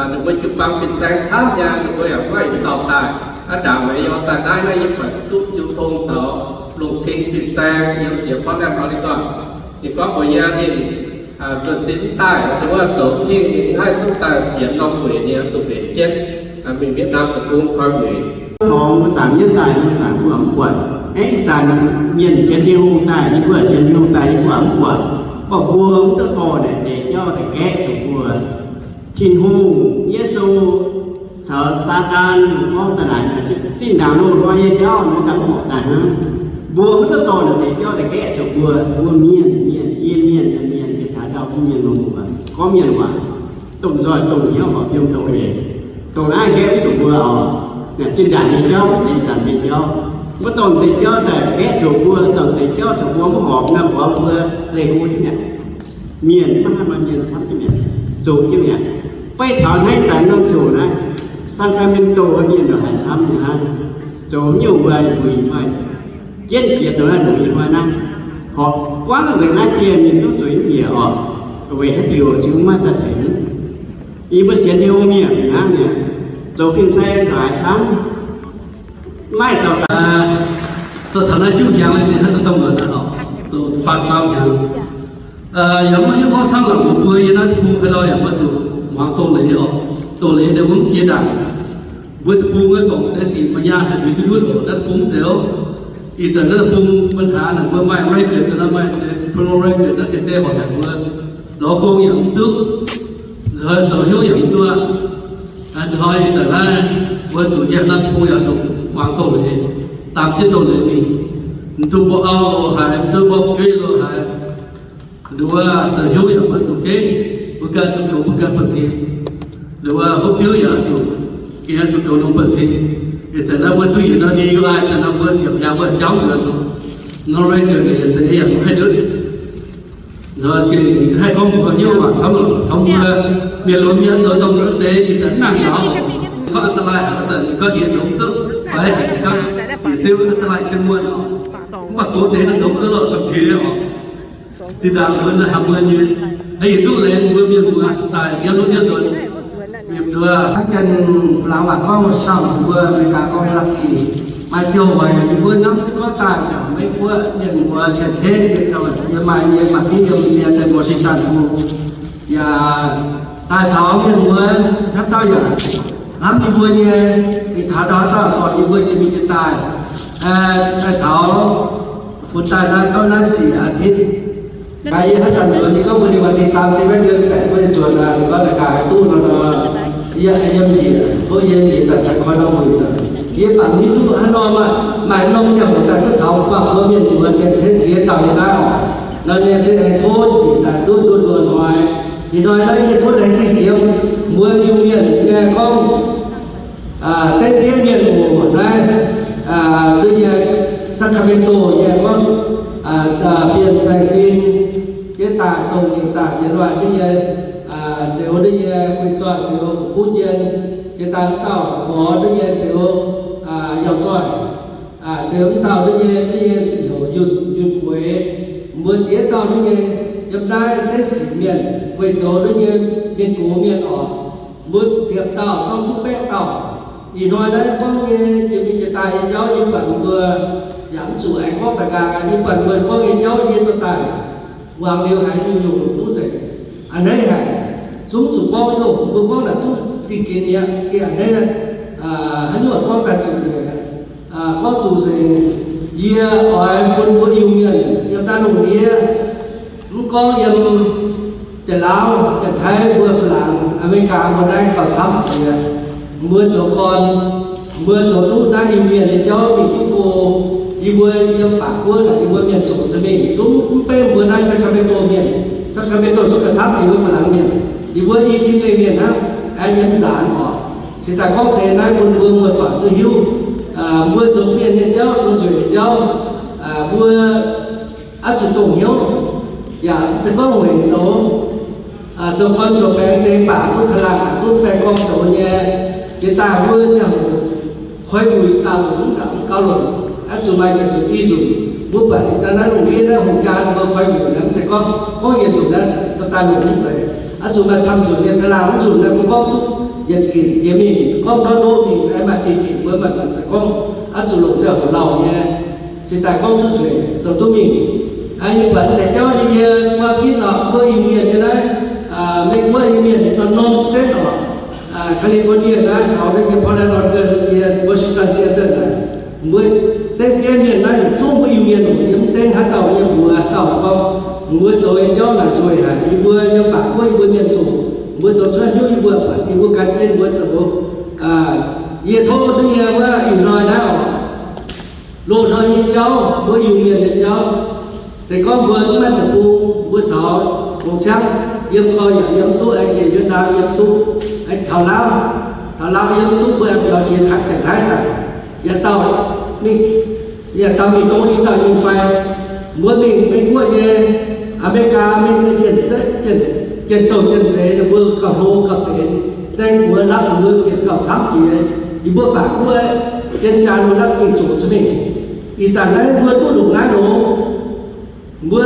ninh mbuo jiu-baang fin-saeng camv nyei, ninh mbuo yaac maiv maaih dauh daaih. Aav, ndaangc maengx yie oix daaih naaiv naaiv, yie buatc duqv jiu tong caux lungh cing fin-saeng yiem jiex Portland, Oregon. Ninh gorngv mbuox yie ninh nzuonx sin mv daaih, ndau wuov zoux hingh ninh haih duqv daaih fienx norm weic ninh zuqc mbenc jienv mingh Việt Nam deic-bung koi weic. Taux mbuo zanc mienv daaih, mbuo zanc mbuo mv buatc. Aeqv, ih zanc mienh sienx Tin-Hungh daaih, yie mbuo sienx Tin-Hungh daaih, yie mbuo mv buatc. Gorngv mbuo mv duqv dorh naaic deix jauv daaih gaeqv zuqc mbuo. Tin-Hungh, Yesu, caux Saadaan gorngv daaih naaic, zinh ndaangc loz-hnoi nyei jauv nor ganh horpc daaih hnangv. Mbuo mv duqv dorh naaic deix jauv daaih gaeqv zuqc mbuo, mbuo mienh, mienh, yie mienh, yie mienh, yie taux ndau mbuo mienh longx muoc, gorngv mienh waac, dongh nzoih dongh hnyouv horpc fiem dongh eix. Dongh naaiv gaeqv mv zuqc mbuo oc. Naaic zinh ndaangc nyei jauv mv zeiz ih zanc nyei jauv. Mbuo dorh deix jauv daaih gaeqv zuqc mbuo, dorh deix jauv zuqc mbuo mv horpc nor, mbuox mbuo leih hlo jienv mi'aqv. Mienh maiv haih maaih mienh camv jienv mi'aqv, zoqc jienv mi'aqv. Beiv taux naaiv zanc norm ziouc naaiv, Sacramento mienh haiz camv nyei hnangv. Zoux nyungc mbuo mbuo maaih jienv jiex dongh naaiv longx nyei hnoi naaiv. Horpc buangv nzengc naaiv dieh mienh duqv zueiz njiec orqc. Weic haaix diuc Tin-Hungh maiv daaih tengx. Yie mbuo sienx Tin-Hungh mienh hnangv nyei, zoux fin-saeng haaix camv, maiv dauh daaih. Zoux taux naaiv juqv hiaangx lai ninh hnangv dongh wuonc naaiv orqc, zoux faam-faam hiaangx. Yaac maiv hiuv gorngv camv lorqc, mbuo yiem naaiv deic-bung haaix nor yaac mbuo zuqc muangx doz-leiz orqc. Doz-leiz ninh mbuo mv jiex ndaangc. Mbuo deic-bung wuov dongh deix sic maaih nyaanh haih tuix duqv ndutv oc. Naaiv deic-bung mv zeiz oc. Ih zanc naaiv deic-bung ปัญหา naaic mbuo maaih รายเกิด naaiv, maaih พลรายเกิด naaiv, ga'sie horpc haic mbuo lorz gong yaac mv duqv, zoux hnyouv yaac mv duqv. Hnoi ih zanc naaiv mbuo zuqc yiem naaiv deic-bung yaac zuqc muangx doz-leiz, daam jienv doz-leiz mingh. Mv duqv mborqv auv lo haaix, mv duqv mborqv fu'jueiv lo haaix. Nduov, da'hnyouv yaac mbuo zuqc gengh, mbuo ganh zuqc goux mbuo ganh buonv-sin. Nduov, hopv diuv yaac zuqc, gengh zuqc goux longx buonv-sin. Ih zanc naaiv mbuo duqv yietc norm D U I, zanc naaiv mbuo ziepc hnyangx mbuo jauv nduov, norm รายเกิด naaic se yaac mv haih ndutv. Nor gengh haih gorngv mbuo hnyouv waac camv taux mbuo mienh lunx mienh zoux dongh wuov deix, ih zanc mv nangc nyaux. Gorngv อันตราย haic, zanc ninh gorngv yie zoux mv duqv, fai haic ninh gorngv, yie ziouc อันตราย ziouc muonh oc. Mv baac gox deix naaiv zoux mv duqv lorqc, ga'sie oc. Zinh ndaangc mbuo naaiv hnamv mbuo nyei, naaiv yietc zungv laengz mbuo mienh muoz daaih yiem lungh ndiev nzuonx. Yiem nduov, hnangv janx Laauv waac gorngv ช่อง mbuo America gorngv lucky. Maaih ziangh hoc yie mbuo hnamv duqv gorngv daaih caux Meiv Guoqv mienh muoz cien-ceqv yiem maaih nyei maaih diuv yiem sie deix Washington mbuo yaac daaih taux mienh muoz hnamv dauh yaac hnamv yie mbuo nyei, ih taux ndau dauh dorh yie mbuo jiex mingh jiex daaih, daaih taux funx daaih naaiv gauh naaiv siec a'nitv. Gaax yie haaix zanc nzuonx, ninh gorngv mbuo ninh วันที่สามสิบ เดือนแปด mbuo zuonx aqv, ninh gorngv naaic gaax duqv nor, yie yiem njiec, tov yie njiec daaih caux koi norm mueic. Yie bangc hiuv duqv haaix norm, maaih norm ziangh hoc daaih duqv caux guangc mbuo mienh muoz cien-ceqv ziex dauh nyei naaiv oc. Nor nyei se aengx tov njiec daaih duqv nduov nduov hnoi. Ih hnoi naaiv yie tov laengz zingh jiex mbuo Iu-Mienh nyei gorngv, dengv bieiv mienh oc, naaiv, duqv nyei Sacramento nyei gorngv, Bienh Saeng Fin, jienv daaih dongh ninh daaih jienv waac duqv nyei, Zeux duqv nyei guei zoih Zeux Fu Guv Jien, jienv daaih dauh gorx duqv nyei Zeux Yauh Zoih, Zeux mv dauh duqv nyei, duqv nyei heuc Yunh, Yunh Gueix. Mbuo ziex dauh duqv nyei yiem naaiv dengv sic mienh, guei zoux duqv nyei mienh gox mienh oc. Mbuo ziepc dauh gorngv duqv baeqv dauh. Ih hnoi naaiv gorngv nyei jiex mingh jiex daaih nyei jauv, yie buatc mbuo yaac mv zuqc aengx gorngv daaih nqaang. Yie buatc mbuo gorngv nyei jauv yie dorh daaih muangx liuz haiz nyungc-nyungc duqv nzengc. A'hneiv haic, zungv zuqc gorngv nyungc, mbuo gorngv naaic zungv zingh geh mi'aqv. Geh a'hneiv, haaix nyungc gorngv daaih zuqc nzengc. Gorngv zuqc nzengc, yie oix bun mbuo Iu-Mienh yiem naaiv lungh ndiev, mv gorngv yiem Janx-Laauv, Janx-Taiv, mbuo Faa-laangc, Aa^me^li^gaa, mbuo naaiv gauh camv jiex. Mbuo zoux gorn, mbuo zoux duqv naaiv Iu-Mienh nyei jauv mingh duqv go. Yie mbuo yiem baac guoqv naaic, yie mbuo mienh zoux za'mingh zungv mv beiv mbuo naaiv Sacramento mienh. Sacramento zungv gauh camv jiex mbuo Faa-laangc mienh. Yie mbuo i cin leih mienh hnangv, aengx yiem nzaanx oc. Cingx daaih gorngv deix naaiv bun mbuo muoz-doic duqv hiuv. Mbuo zoux mienh nyei jauv, zoux nzueic nyei jauv, mbuo oix zuqc dongh hnyouv, yaac mv zeiz gorngv weic zoux, zoux gorn zoux baengx deix baac mbuo caangh laangh duqv baengh gorngv zoux nyei. Jiex daaih mbuo ziangh hoc koi wuic daauh nzunc mv gaux longc, oix zuqc maaih yietc nzunc i nzunc. Mbuo buatc naaiv lungh ndiev naaiv hungh jaa mbuo koi wuic naaiv mv zeiz gorngv gorngv yietc nzunc naaiv dorh daaih longc mv zeiz. Oix zuqc maaih camv nzunc nyei caangh laangh, mv nzunc naaiv mbuo gorngv duqv yietc ginc jiex mingh, gorngv ndortv ndortv mingh, aengx maaih deix ginc mbuo maaih nzunc zeiz gorngv. Oix zuqc longc ziangh hoc lauh nyei. Cingx daaih gorngv duqv nzueic zoux duqv mingh. Yie buatc deix jauv yie mbuo ginv oc, mbuo Iu-Mienh nyei naaiv, Meiv Guoqv nyei mienh, norm state oc, California naaiv caux naaiv nyei Portland, Oregon, nyei Washington, Seattle naaic, mbuo dengv bieiv mienh naaiv yietc zungv mbuo Iu-Mienh oc. Yie mv dengv haaix dauh nyei mbuox, haaix dauh gorngv mbuo zoux nyei jauv naaic nzueic haic. Yie mbuo yiem baac guoqv yie mbuo mienh zuqc, mbuo zoux cuotv hnyouv yie mbuo buatc yie mbuo gan jienv mbuo zoux. Yie tov duqv nyei wuov ih hnoi naaiv oc, loz-hnoi nyei jauv, mbuo Iu-Mienh nyei jauv. Se gorngv mbuo maiv maaih deic-bung, mbuo caux longc ciangv yiem gau yaac yiem duqv, aengx njiec yiem ndaam yiem duqv, aengx taux Laauv, taux Laauv yiem duqv, mbuo aengx biaux jiex Janx-Taiv daaih. Yietc dauh mingh, yietc dauh mingh dongh wuov dauh mingh fai, mbuo mingh Meiv Guoqv nyei, Aa^me^li^gaa mingh nyei jien, jien-douh jien-seix ninh mbuo gauh hlo gauh benx, saeng-buoz lapv ninh mbuo jiex gauh camv jiex. Yie mbuo faatv guoqv Jienv jaa mbuo la'guaih zuqc za'gengh. Ih zanc naaiv mbuo duqv longc naaiv longx, mbuo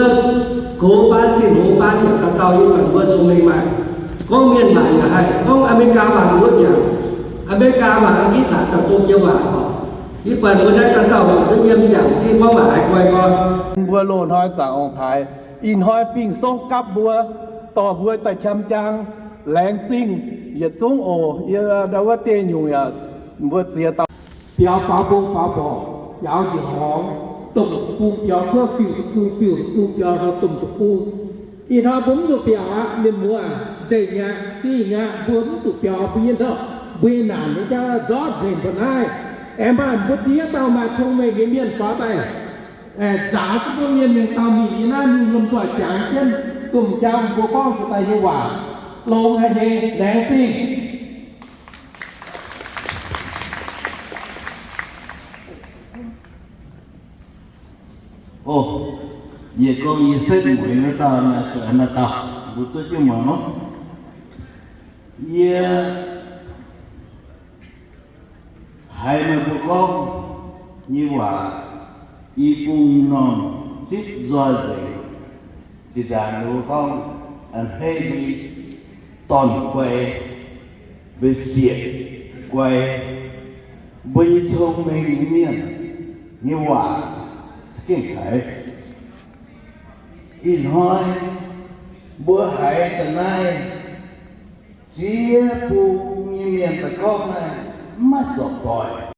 gox baan zinh hoz baan yaac dauh dauh yie buatc mbuo cong-mengh maaih. Gorngv mienh waac yaac haih, gorngv America waac mbuo yaac, America waac, Anggitc waac, dauh dongh jiex waac oc. Yie buatc mbuo naaiv dauh dauh waac duqv yiem jangc, se gorngv waac haih guai gorn. Mbuo loz-hnoi zaangc ong-taaix, ih hnoi fingx-songv gapv mbuo, dorh mbuo daaih qam jaang, laengz zingh yietc zungv oc. Yie ndau wuov deix nyungc yaac mbuo ziex dauh biaux faaux mbong faaux mborqc, biaux njiec horngz, domh deic-bung biaux cuotv, fiuv deic-bung, fiuv deic-bung biaux nor domh deic-bung. Ih hnoi mbuo mv zuqc biaux aqv, mienh muoz, nzengc aqv, dingh aqv, mbuo mv zuqc biaux bun nyei ndortv, mbuo nyei naanc nyei jauv ndortv nzengc mbuo naaiv. Aengx maaih mbuo ziex dauh maaih cong-mengh nyei mienh faaux daaih, aengx nzaaux duqv mbuo mienh mienh dauh mingh yie naaiv mingh lomh nzoih jangx jienv domh jaa mbuo gorngv zuqc daaih nyei waac, longx haic nyei, laengz zingh. O, yie gorngv yie setv mueiz wuov dauh naaiv, zuqc naaiv dauh mbuo zuov jienv muangx nor. Yie haiz meih mbuo gorngv nyei waac, i bung normh zipv nzoih nzengc. Zinh ndaangc ninh mbuo gorngv, a'hneiv mbuo nyei dorn-guai, mbuo nyei sieqv-guai, mbuo nyei cong-mengh nyei mienh nyei waac za'gengh haiz. Ih hnoi mbuo haiz da'naaiv ziex bung nyei mienh daaih gorngv naaiv mv maaih zorc doic.